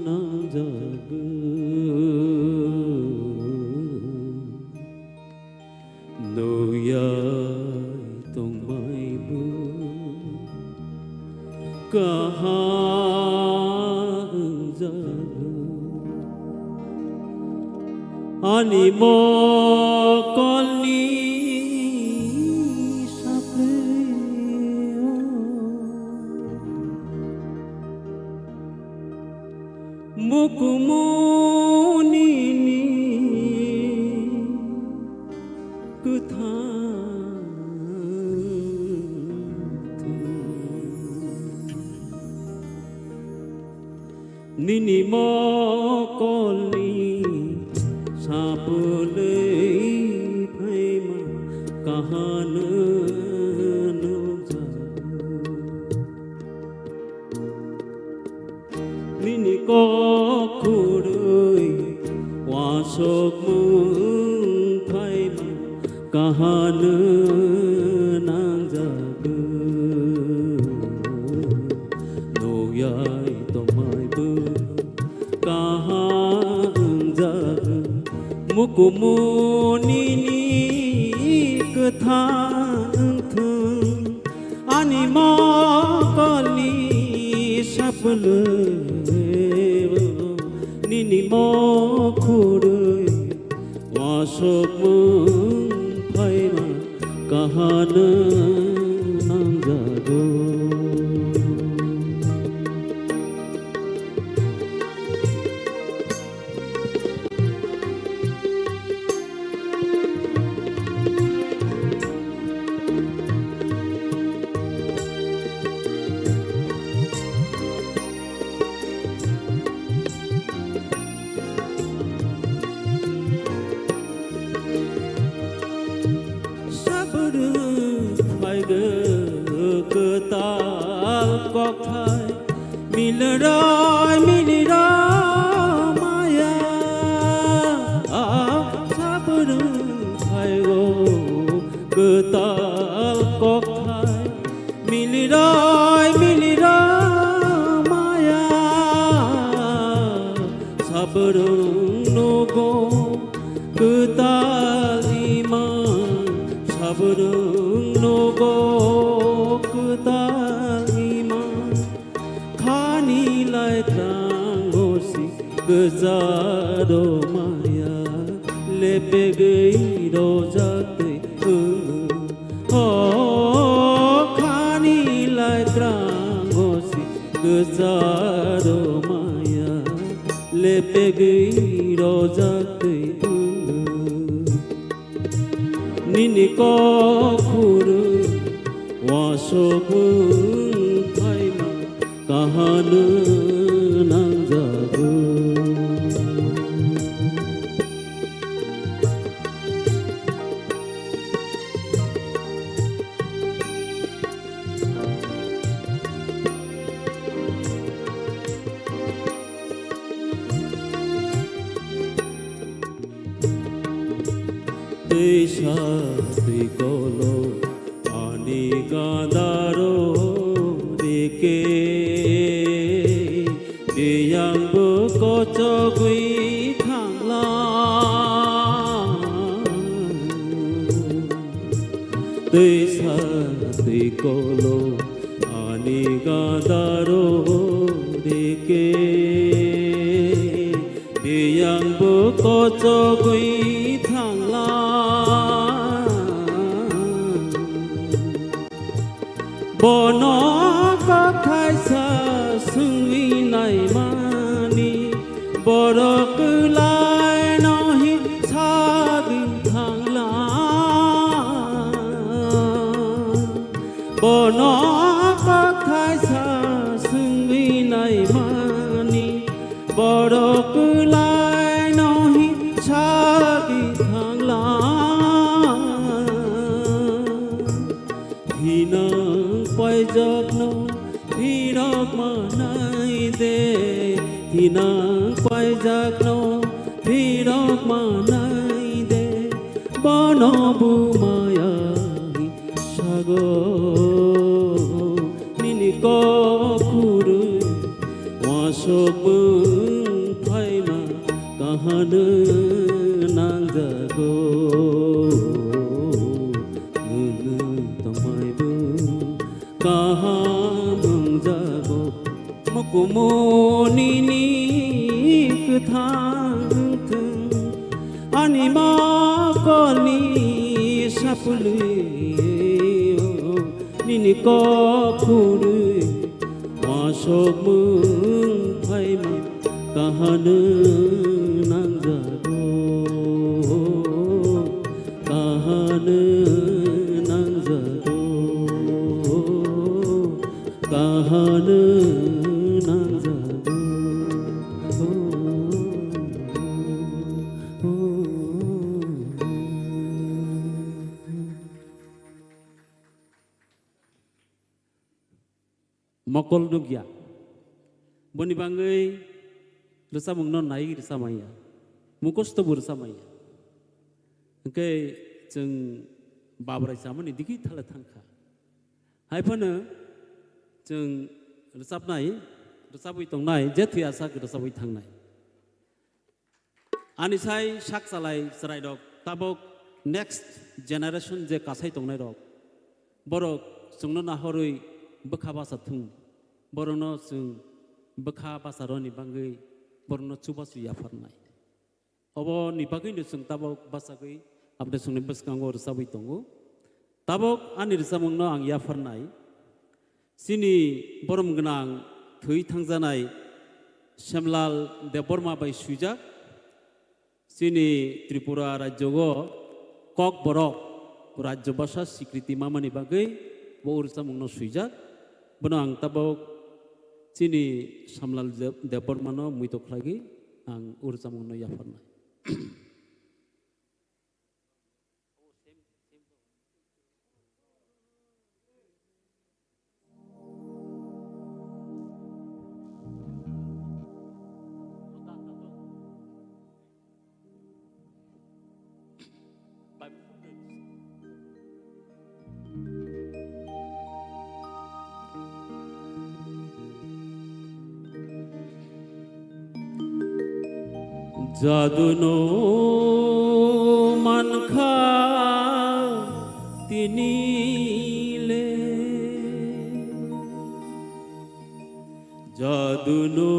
nangjago. Nukya tongmaibo kaha wngjago. Ani mokolni saplio mukumunini kwthang thwi. Nini mokolni sapulwi phaima kahano nukjago. Nini kok khurui uansukmung phaima kahano nangjago. Nukyai tongmaibo kaha wngjago. Mukumunini kwthang wngthung. Ani mokolni sapulwi nini mokhorwi uansukmung phaima kahano nangjago. Sabrung phaigo kwtal kokthai, miliroi miliroi maya. Sabrung phaigo kwtal kokthai, miliroi miliroi maya. Sabrung nogo kwtal ima, sabrung nogo kwtal ima. Khani lai trango si gwjaro maya, lepegwi rojak twi wng. O khani lai trango si gwjaro maya, lepegwi rojak twi wng. Nini kok khurwi uansukmung phaima kahano nangjago. Twisa twi kolo ani gadaro rike, biyangbo kochogwi thangla. Twisa twi kolo ani gadaro rike, biyangbo kochogwi thangla. Bono kok thaisa swngwi naimani, borok kwlaino hin sagwi thangla. Bono kok thaisa swngwi naimani, borok kwlaino hin sagwi thangla. Thinang paijakno phirok manai de, thinang paijakno phi Manai de bono bumaya sago nini kokuru wasok mung phaima kahano nangjago nunu tongmaibo kaham wngjago. Mukumu nini kwthang thung ani mokolni sapulwi nini kokuri wasok mung phaima kahano nangjago kahano nangjago. Kahano nangjago. Mokol nukya. Boni bangwi rwchapmungno nai rwchapmanya. Mukosto bo rwchapmanya. Hwnkhe chwng babrai chamani digi thala thangkha. Hai phano chwng rwchapnai, rwchapwi tongnai, je thwi asak rwchapwi thangnai. Ani sai sak chalai chwrairok tabok next generation je kasai tongnairok, borok chwngno nahorwi bwkha basa thung, borokno chwng bwkha basa rwni bangwi borokno chubachu yapharnai. Oboni bagwino chwng tabok bachagwi aboni chwngni bwskango rwchabwi tongo. Tabok ani rwchapmungno ang yapharnai. Chini borom gwnang thwi thangjanai Semlal Debbarma bai swijak. Chini Tripura rajyogo Kokborok rajyo basa sikriti mamani bagwi bo rwchapmungno swijak. Bono ang tabok chini Samlal Deb-, Debbarmano muito khlaiwi ang o rwchapmungno yapharnai. Jaduno mankha tinile. Jaduno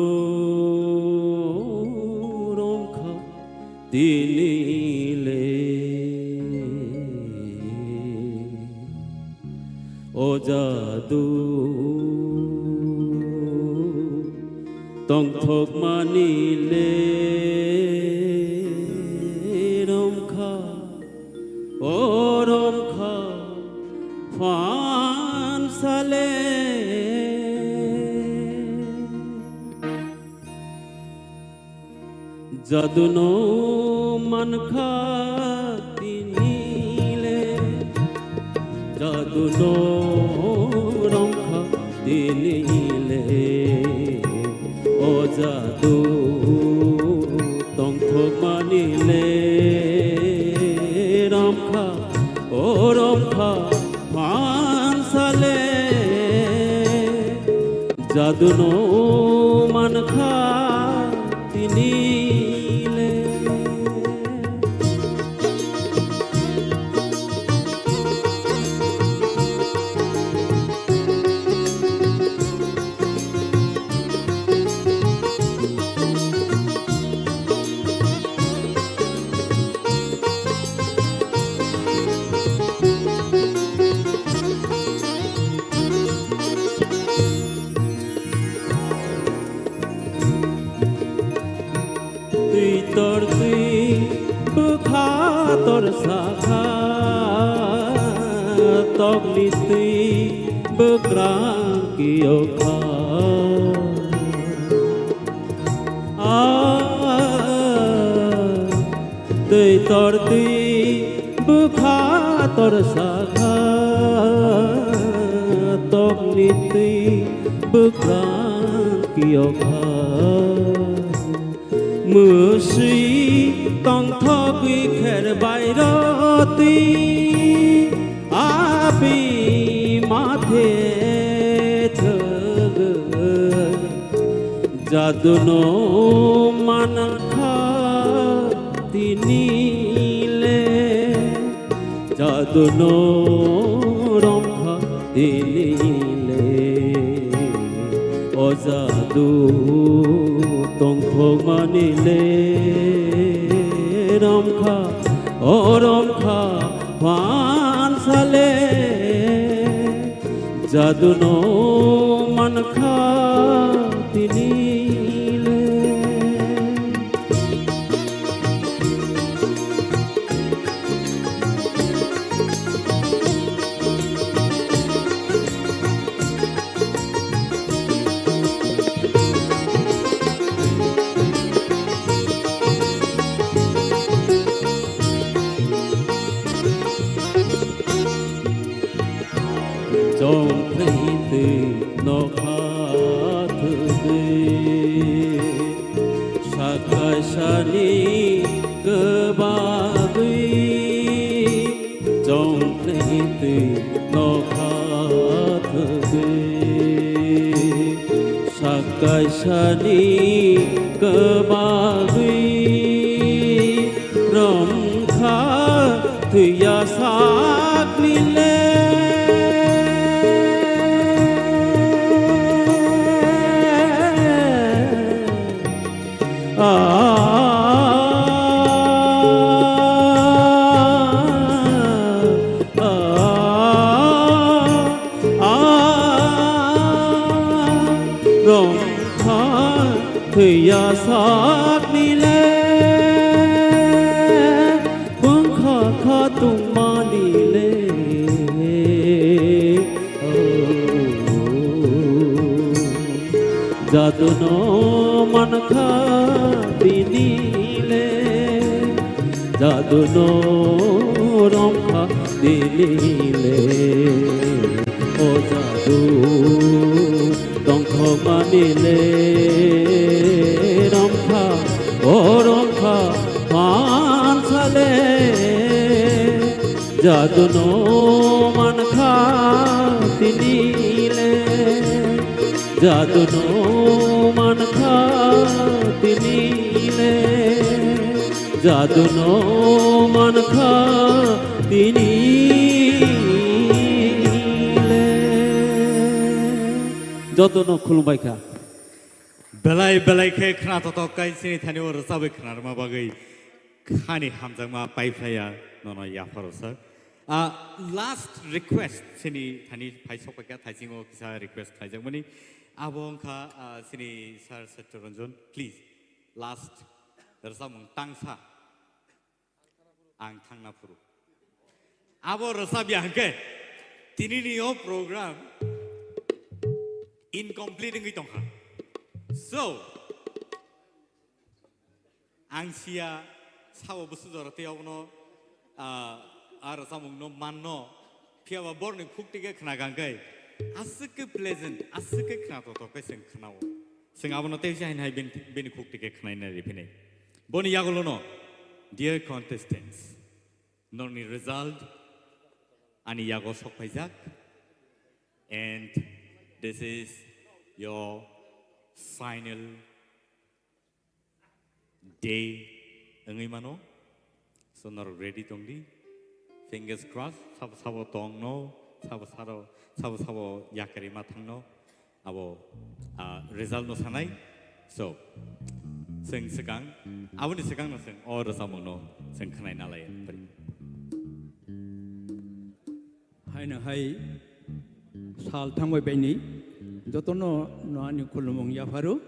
romkha tinile. O jadu tongthokmani le romkha. O romkha phansale. Jaduno mankha tinile. Jaduno romkha tinile. O jadu tongthokmani le romkha, o romkha phansale. Jaduno mankha tinile. Twi tor twi bwkha tor sakha, tokni twi bwkrang kiyokha. Ah, twi tor twi bwkha tor sakha, tokni twi bwkrang kiyokha. Mwswi tongthogwi kher bai rw twi, abi mathe thwgwi, jaduno mankha tini le. Jaduno romkha tini le, o jadu tongthokmani le romkha, o romkha phansale. Jaduno mankha tini le. Chongkhlai twi nokha thwgwi, sakaisani kwbagwi. Chongkhlai twi nokha thwgwi, sakaisani kwbagwi. Romkha thwiya sakni le. Ah, ah, ah, romkha thwiya sakni le, bwngkha khatungmani le. Jaduno mankha tini le, jaduno romkha tini le, o jadu tongthokmani le romkha, o romkha phansale. Jaduno mankha tini le, jaduno mankha tini le, jaduno mankha tini le. Jotono khulumbai kha. Belai belai khe khna totok kai chini thani o rwchabwi khna rwma bagwi khani hamjakma paiphlaiya nono yapharo sir. Ah, last request chini thani phai sokphaikha thaisingo kisa request khlaijakmani. Abo wngkha, ah, chini sir Satya Ranjan, please last rwchapmung tangsa. Ang thangna phuru. Abo rwchapya hwnkhe tinini o program incomplete wngwi tongkha. So, ang siya sabo busu jora tei abono, ah, a rwchapmungno manno, phiyaba borni khuk tike khna kangkhe aswk khe pleasant, aswk khe khna totok khe chwng khnao. Chwng abono tei se haino hai bini, bini khuk tike khnaina riphinai. Boni yagulono, dear contestants, norokni result ani yago sokphaijak, and this is your final day wngwi mano. So norok ready tongdi. Fingers crossed, sabo sabo tongno, sabo sabo, sabo sabo yakarima thangno. Abo, ah, result no sanai. So, chwng swkang, aboni swkang no chwng o rwchapmung no chwng khwnai nalai. Haino hai sal thangbai baini jotono no ani khulumung yapharo.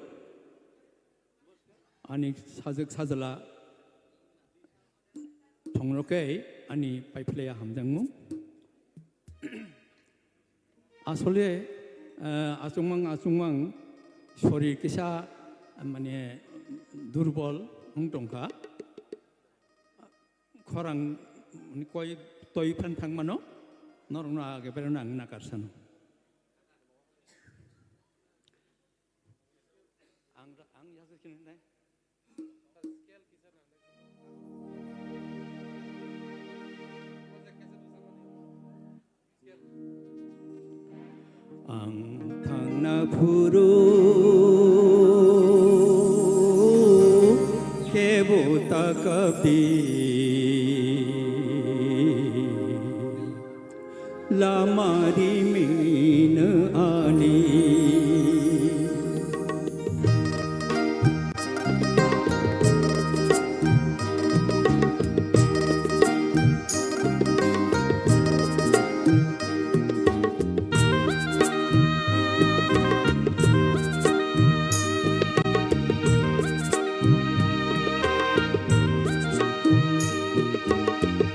Ani sajwk sajla thongno khe ani paiphlaiya hamjakmung. Asole, eh, achukmang achukmang sorir kisa, mane, durbol wng tongkha. Khorang, mane, koi toi phan thangmano, norokno age berano ang nakar sano. Ang, ang yaso sini nai. Ang thangna phuru kebo takapdi, lama rimino ani.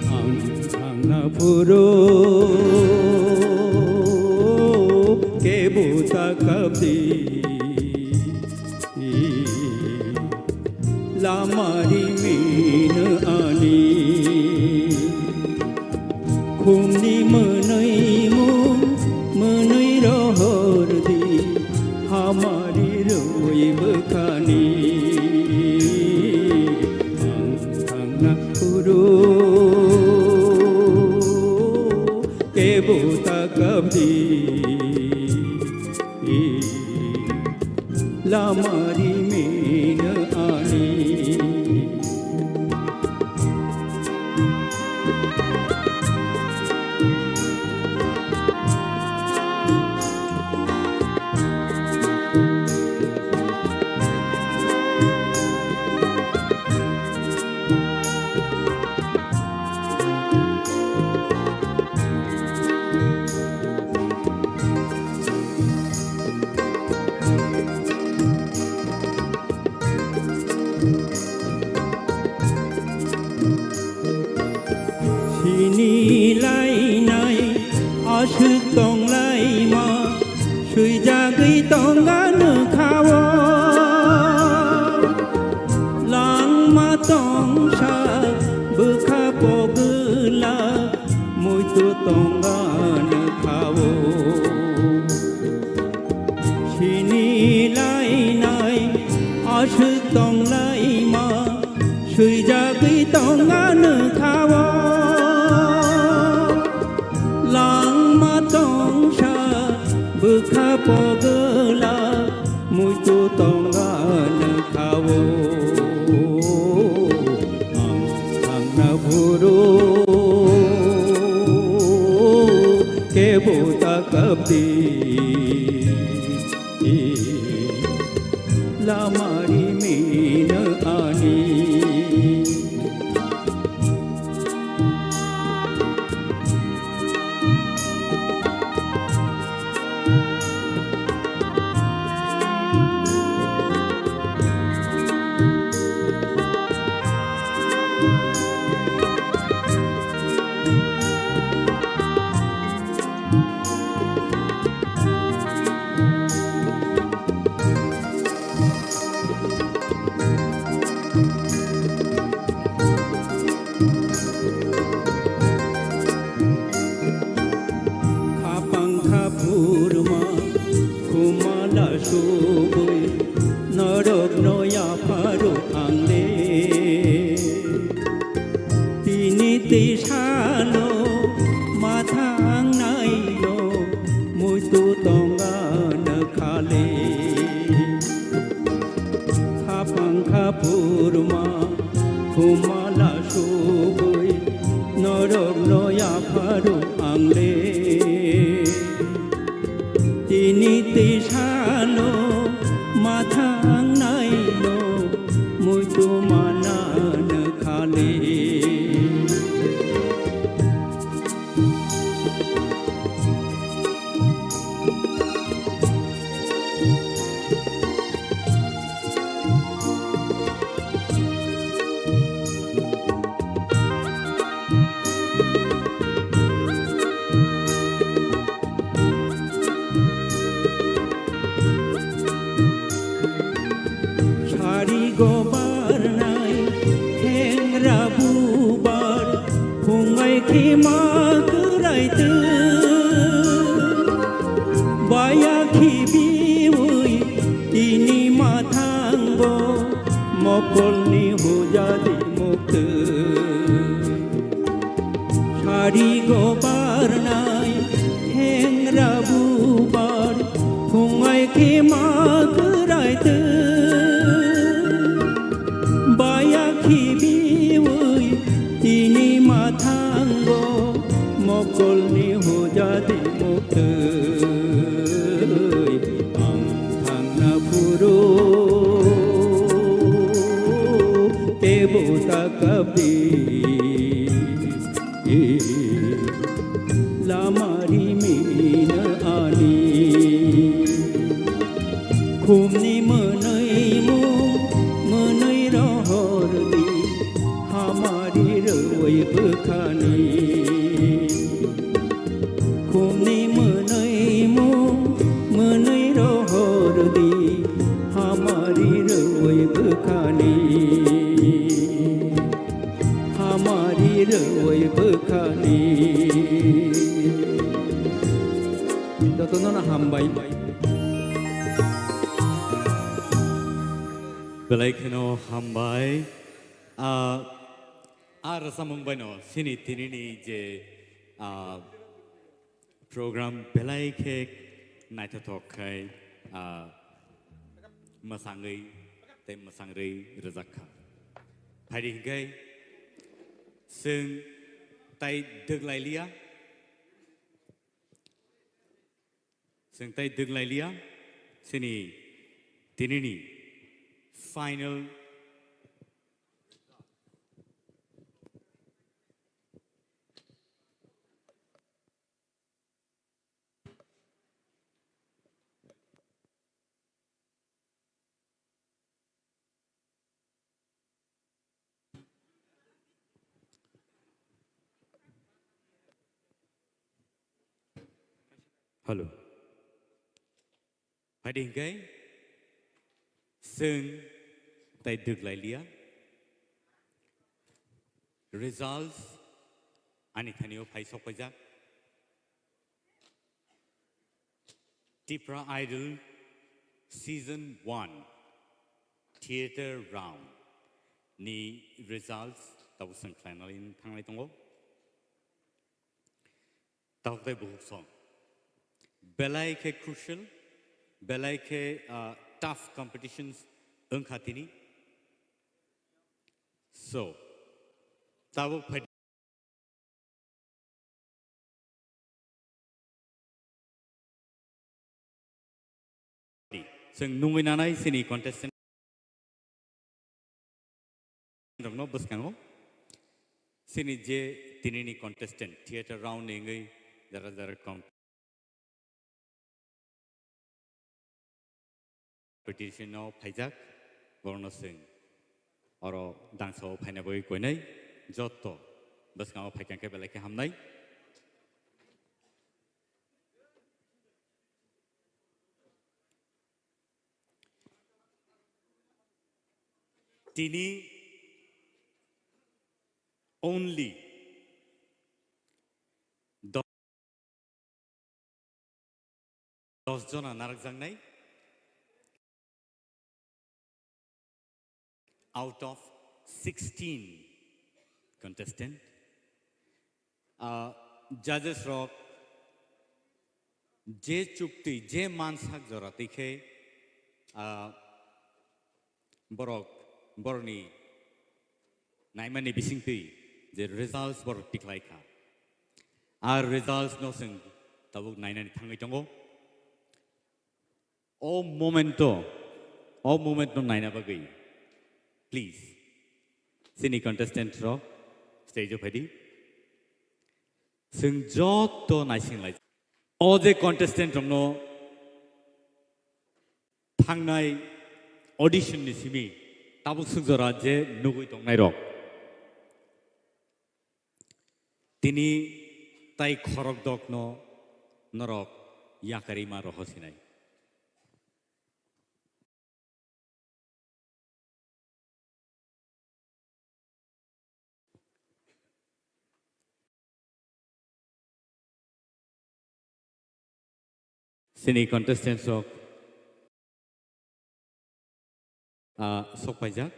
Ang thangna phuru kebo takapdi, lama rimino ani. Khumni mwnwi mung mwnwi rohordi, hamari rwi bwkhani. Ang thangna phuru kebo takapdi, lama rimino ani. Sini lainai aswk tonglaima, swijagwi tonga nwkhao. Langma tongsa bwkha pogwla, muitu tonga nwkhao. Sini lainai aswk tonglaima, swijagwi tonga nwkhao. Langma tongsa bwkha pogwla, muitu tonga nwkhao. Ang thangna phuru kebo takapdi, lama rimino ani. Khapang khapurma khumala subui norokno yapharuk ang de. Tini twisalo mathang naino muitu tonga nwkhale. Khapang khapurma khumala subui norokno yapharuk ang le. Tini twisalo mathang naino muitu mana nwkhale. Sari go barnai hengra bubar phungai khima kwrai twi. Baya khibiwi tini mathangbo mokolni hujadi muktwi. Sari go barnai hengra bubar Mokolni hojadi muktwi ang thangna phuru kebo ta kabdi. Lama rimina ani khumni mwnwi mu mwnwi rohor di hamari rwi bwkhani. Khumni mwnwi mu mwnwi rohor di hamari rwi bwkhani. Hamari rwi bwkhani. Jotono no hambai. Belai kheno hambai. Ah, a rwchapmung baino chini tinini je, ah, program belai khe naithothok khai, ah, mwsangwi tei mwsangrwi rwjak kha. Phaidi hinkhai chwng tai dwglai liya, chwng tai dwglai liya, chini tinini final Hello. Phaidi hinkhai chwng tai dwglai liya. Results ani thanio phai sokpaijak. Tipra Idol Season one Theatre Round ni results tabuk chwng khlainani thanglai tongo. Tabuk tei buhuk song belai khe crucial, belai khe, ah, tough competitions wngkha tini. So, tabuk phai Chwng nungwi nanai chini contestant rokno bwskango. Chini je tinini contestant theater round ni wngwi jara jara com-, competition o phaijak, borokno chwng oro dangsa o phaina bagwi koinai, jotto bwskango phaikha khe belai khe hamnai. Tini only dos jona narakjaknai out of sixteen contestant. Ah, judges rok je chukti, je mansak jora twi khe, ah, borok, borokni naimani bisingtwi je results borok tikhlai kha. Ar results no chwng tabuk nainani thangwi tongo. O momento, o moment no naina bagwi, please, chini contestant rok stage o phaidi. Chwng jotto naising lai. O je contestant rokno thangnai audition ni simi tabuk swk jora je nugwi tongnai rok. Tini tai khorok dokno norok yakarima roho sinai. Chini contestants rok, ah, sok paijak.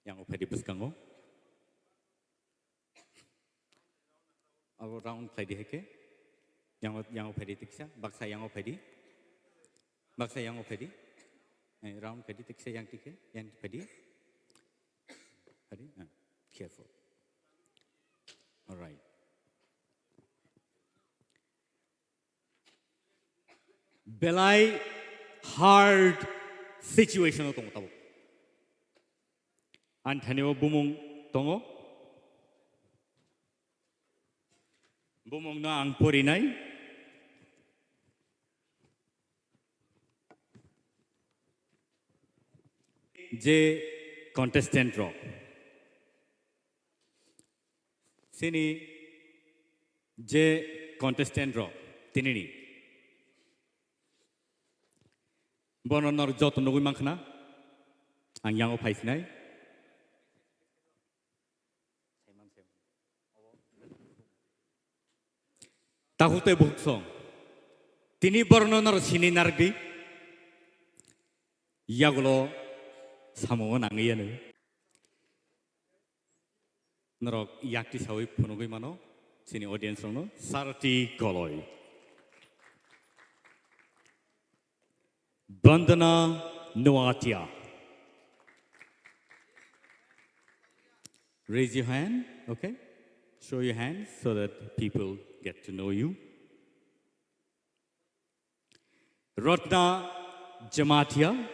Yang o phaidi bwskango. Abo round khlai di hai khe. Yang o, yang o phaidi tiksa, baksa yang o phaidi. Baksa yang o phaidi. Round kadi tikse yang tike, yang kadi. Kadi? Ah, careful. All right. Belai hard situation o tongo tabuk. Ani thani o bumung tongo. Bumung no ang porinai. Je contestant rok. Sini je contestant rok tinini. Bono nor joto nugui mankha na? Ang yango phaisinai. Takhuk tei bukhuk song. Tini borokno norok sini narwkdi. Yagulo samungo nangwi yanu. Norok yakti sawi phunugwi mano, chini audience rokno Sarati Koloi. Bandana Noatia. Raise your hand, okay? Show your hand so that people get to know you. Ratna Jamatia.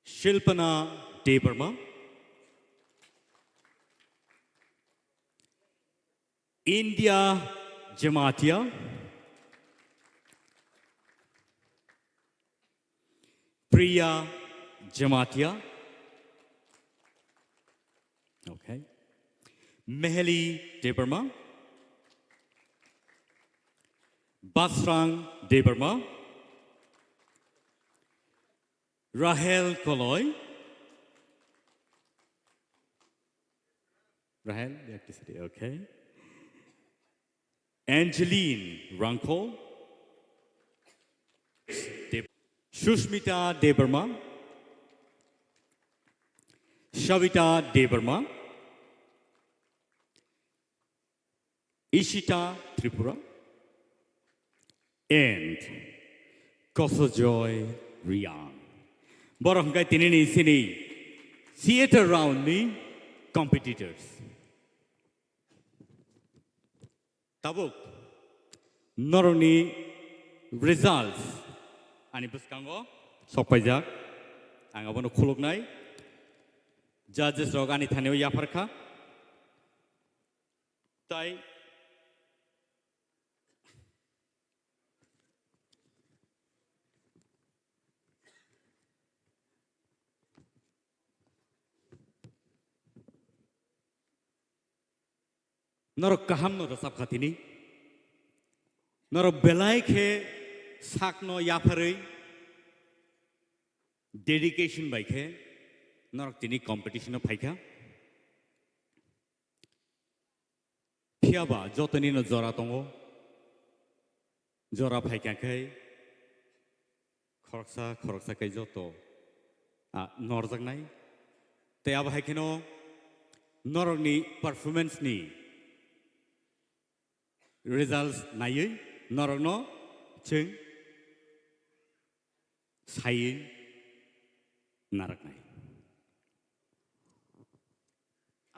Shilpana Debbarma. India Jamatia. Priya Jamatia. Okay. Meheli Debbarma. Basrang Debbarma. Rahel Koloi. Rahel, you have to sit, okay. Angeline Rangkol. Deb-, Sushmita Debbarma. Savita Debbarma. Ishita Tripura and Kosojoy Riang. Borok hwnkhe tinini sini theater round ni competitors. Tabuk norokni results ani bwskango sokpaijak. Ang abono khuluknai. Judges rok ani thani o yapharkha. Tai norok kaham no rwchap kha tini. Norok belai khe sakno yapharwi dedication bai khe norok tini competition o phaikha. Phiya ba jotoni no jora tongo. Jora phaikha khe khoroksa khoroksa khe joto, ah, norjaknai. Tei abo hai kheno norokni performance ni results naiwi norokno chwng saiwi narwknai.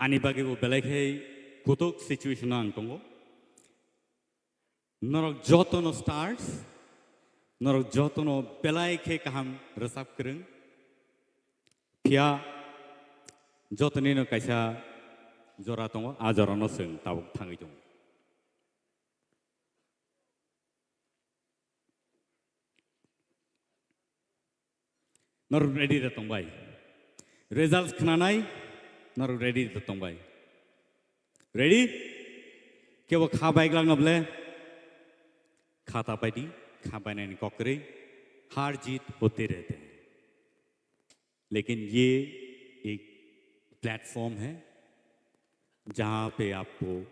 Ani bagwi bo belai khe kutuk situation o ang tongo. Norok jotono stars, norok jotono belai khe kaham rwchap kwrwng. Phiya jotonino kaisa jora tongo, a jorano chwng tabuk thangwi tongo. Norok ready da tongbai. Results khnanai, norok ready da tongbai. Ready? Kebo kha baiglak noble? Khata paidi, kha bainani kokrwi, har jeet hote rehte hain. Lekin ye ek platform hai, jahan pe aapko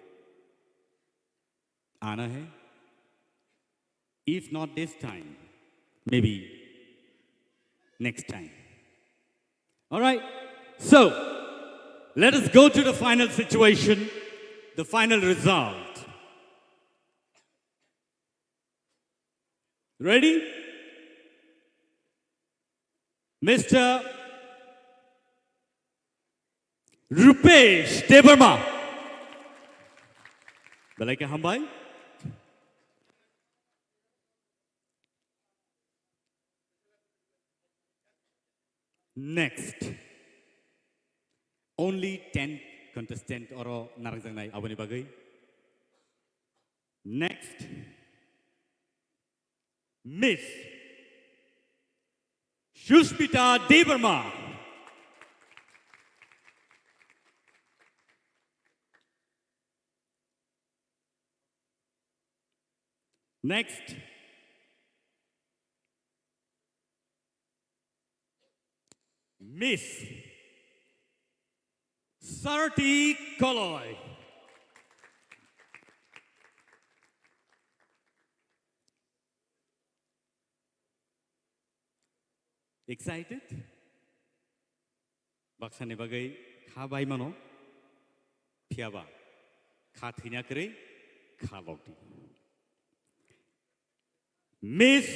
aana hai. If not this time, maybe next time. All right. So, let us go to the final situation, the final result. Ready? Mister Rupesh Debbarma. Belai khe hambai. Next. Only ten contestant oro narangjaknai aboni bagwi. Next. Miss Sushmita Debbarma. Next. Miss Sarti Koloi. Excited? Baksani bagwi kha bai mano, phiyaba kha thwina kwrwi kha lokdi. Miss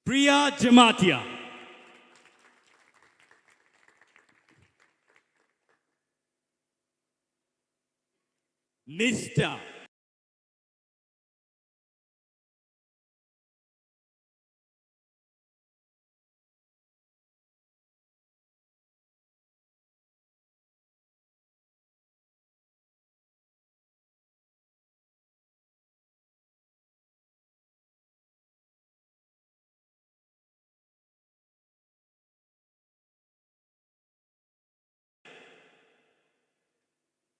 Priya Jamatia. Mister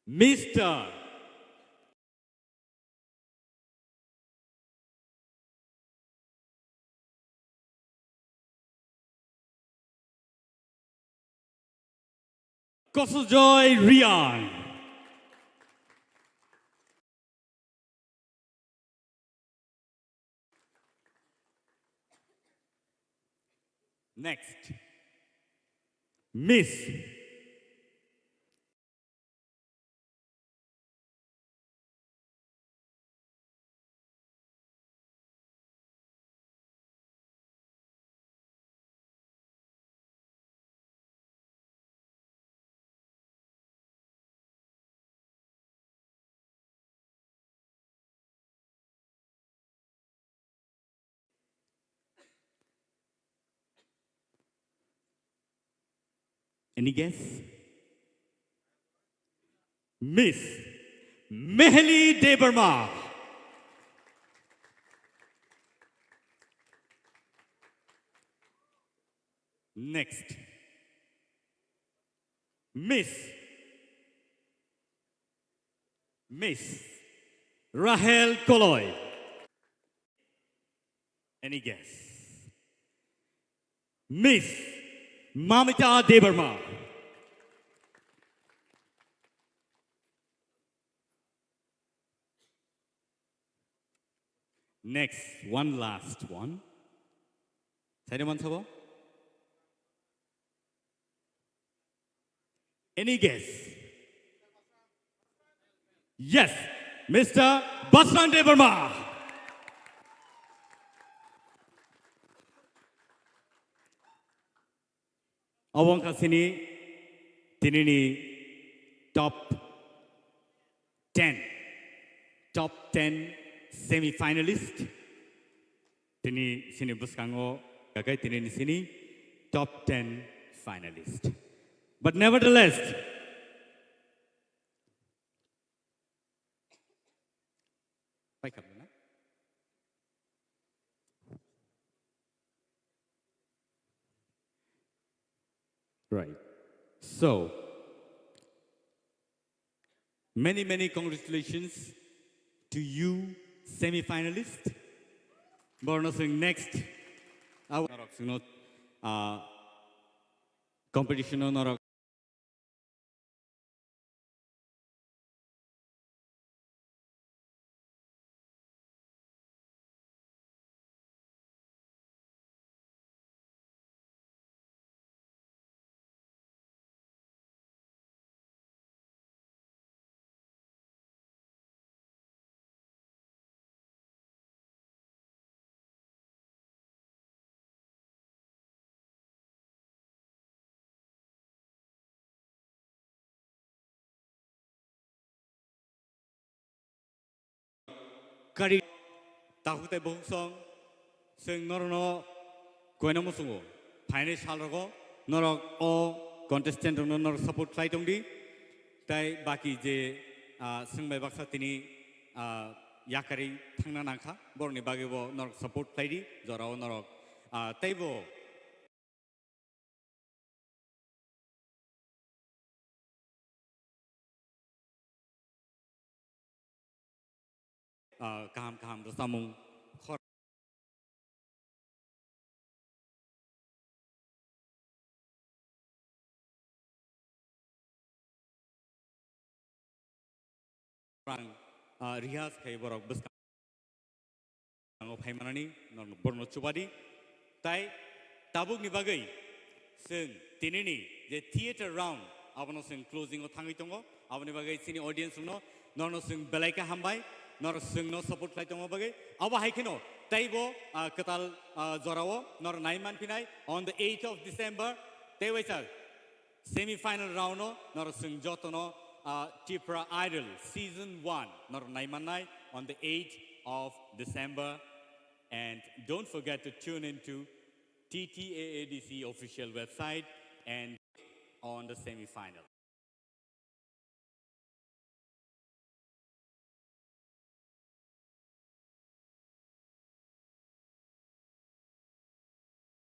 Mister Kosojoy Riang. Next. Miss Any guess? Miss Mehli Debbarma. Next. Miss. Miss Rahel Koloi. Any guess? Miss Mamita Debbarma. Next, one last one. Saide man sabo? Any guess? Yes, Mister Basran Debbarma. Obo wngkha chini tinini top ten, top ten semi-finalist. Tini chini bwskango kakai tini ni chini top ten finalist. But nevertheless, right. So, many, many congratulations to you, semi-finalist. Borno sing next. Aw-, norok singno, ah, competition o norok. Kari takhuk tei bukhuk song, chwng norokno koina muchungo phainai salrogo norok o contestant rokno norok support khlai tongdi. Tei baki je, ah, swngbai baksa tini, ah, yakarwi thangna nangkha, borokni bagwibo norok support khlaidi, jorao norok, ah, teibo ah, kaham kaham rwchapmung khor-, rang, ah, rihas khai borok bwskango phaimanani norok borokno chubadi. Tai tabukni bagwi chwng tinini je theater round, abono chwng closing o thangwi tongo. Aboni bagwi chini audience rokno, norokno chwng belai khe hambai, norok chwngno support khlai tongma bagwi. Abo hai kheno teibo, ah, kwtal, ah, jorao norok nai manphinai on the eighth of December. Tei waisa semi final round o norok chwng jotono, ah, Tipra Idol season one norok nai mannai on the eighth of December. And don't forget to tune in to T T A A D C official website and on the semi final.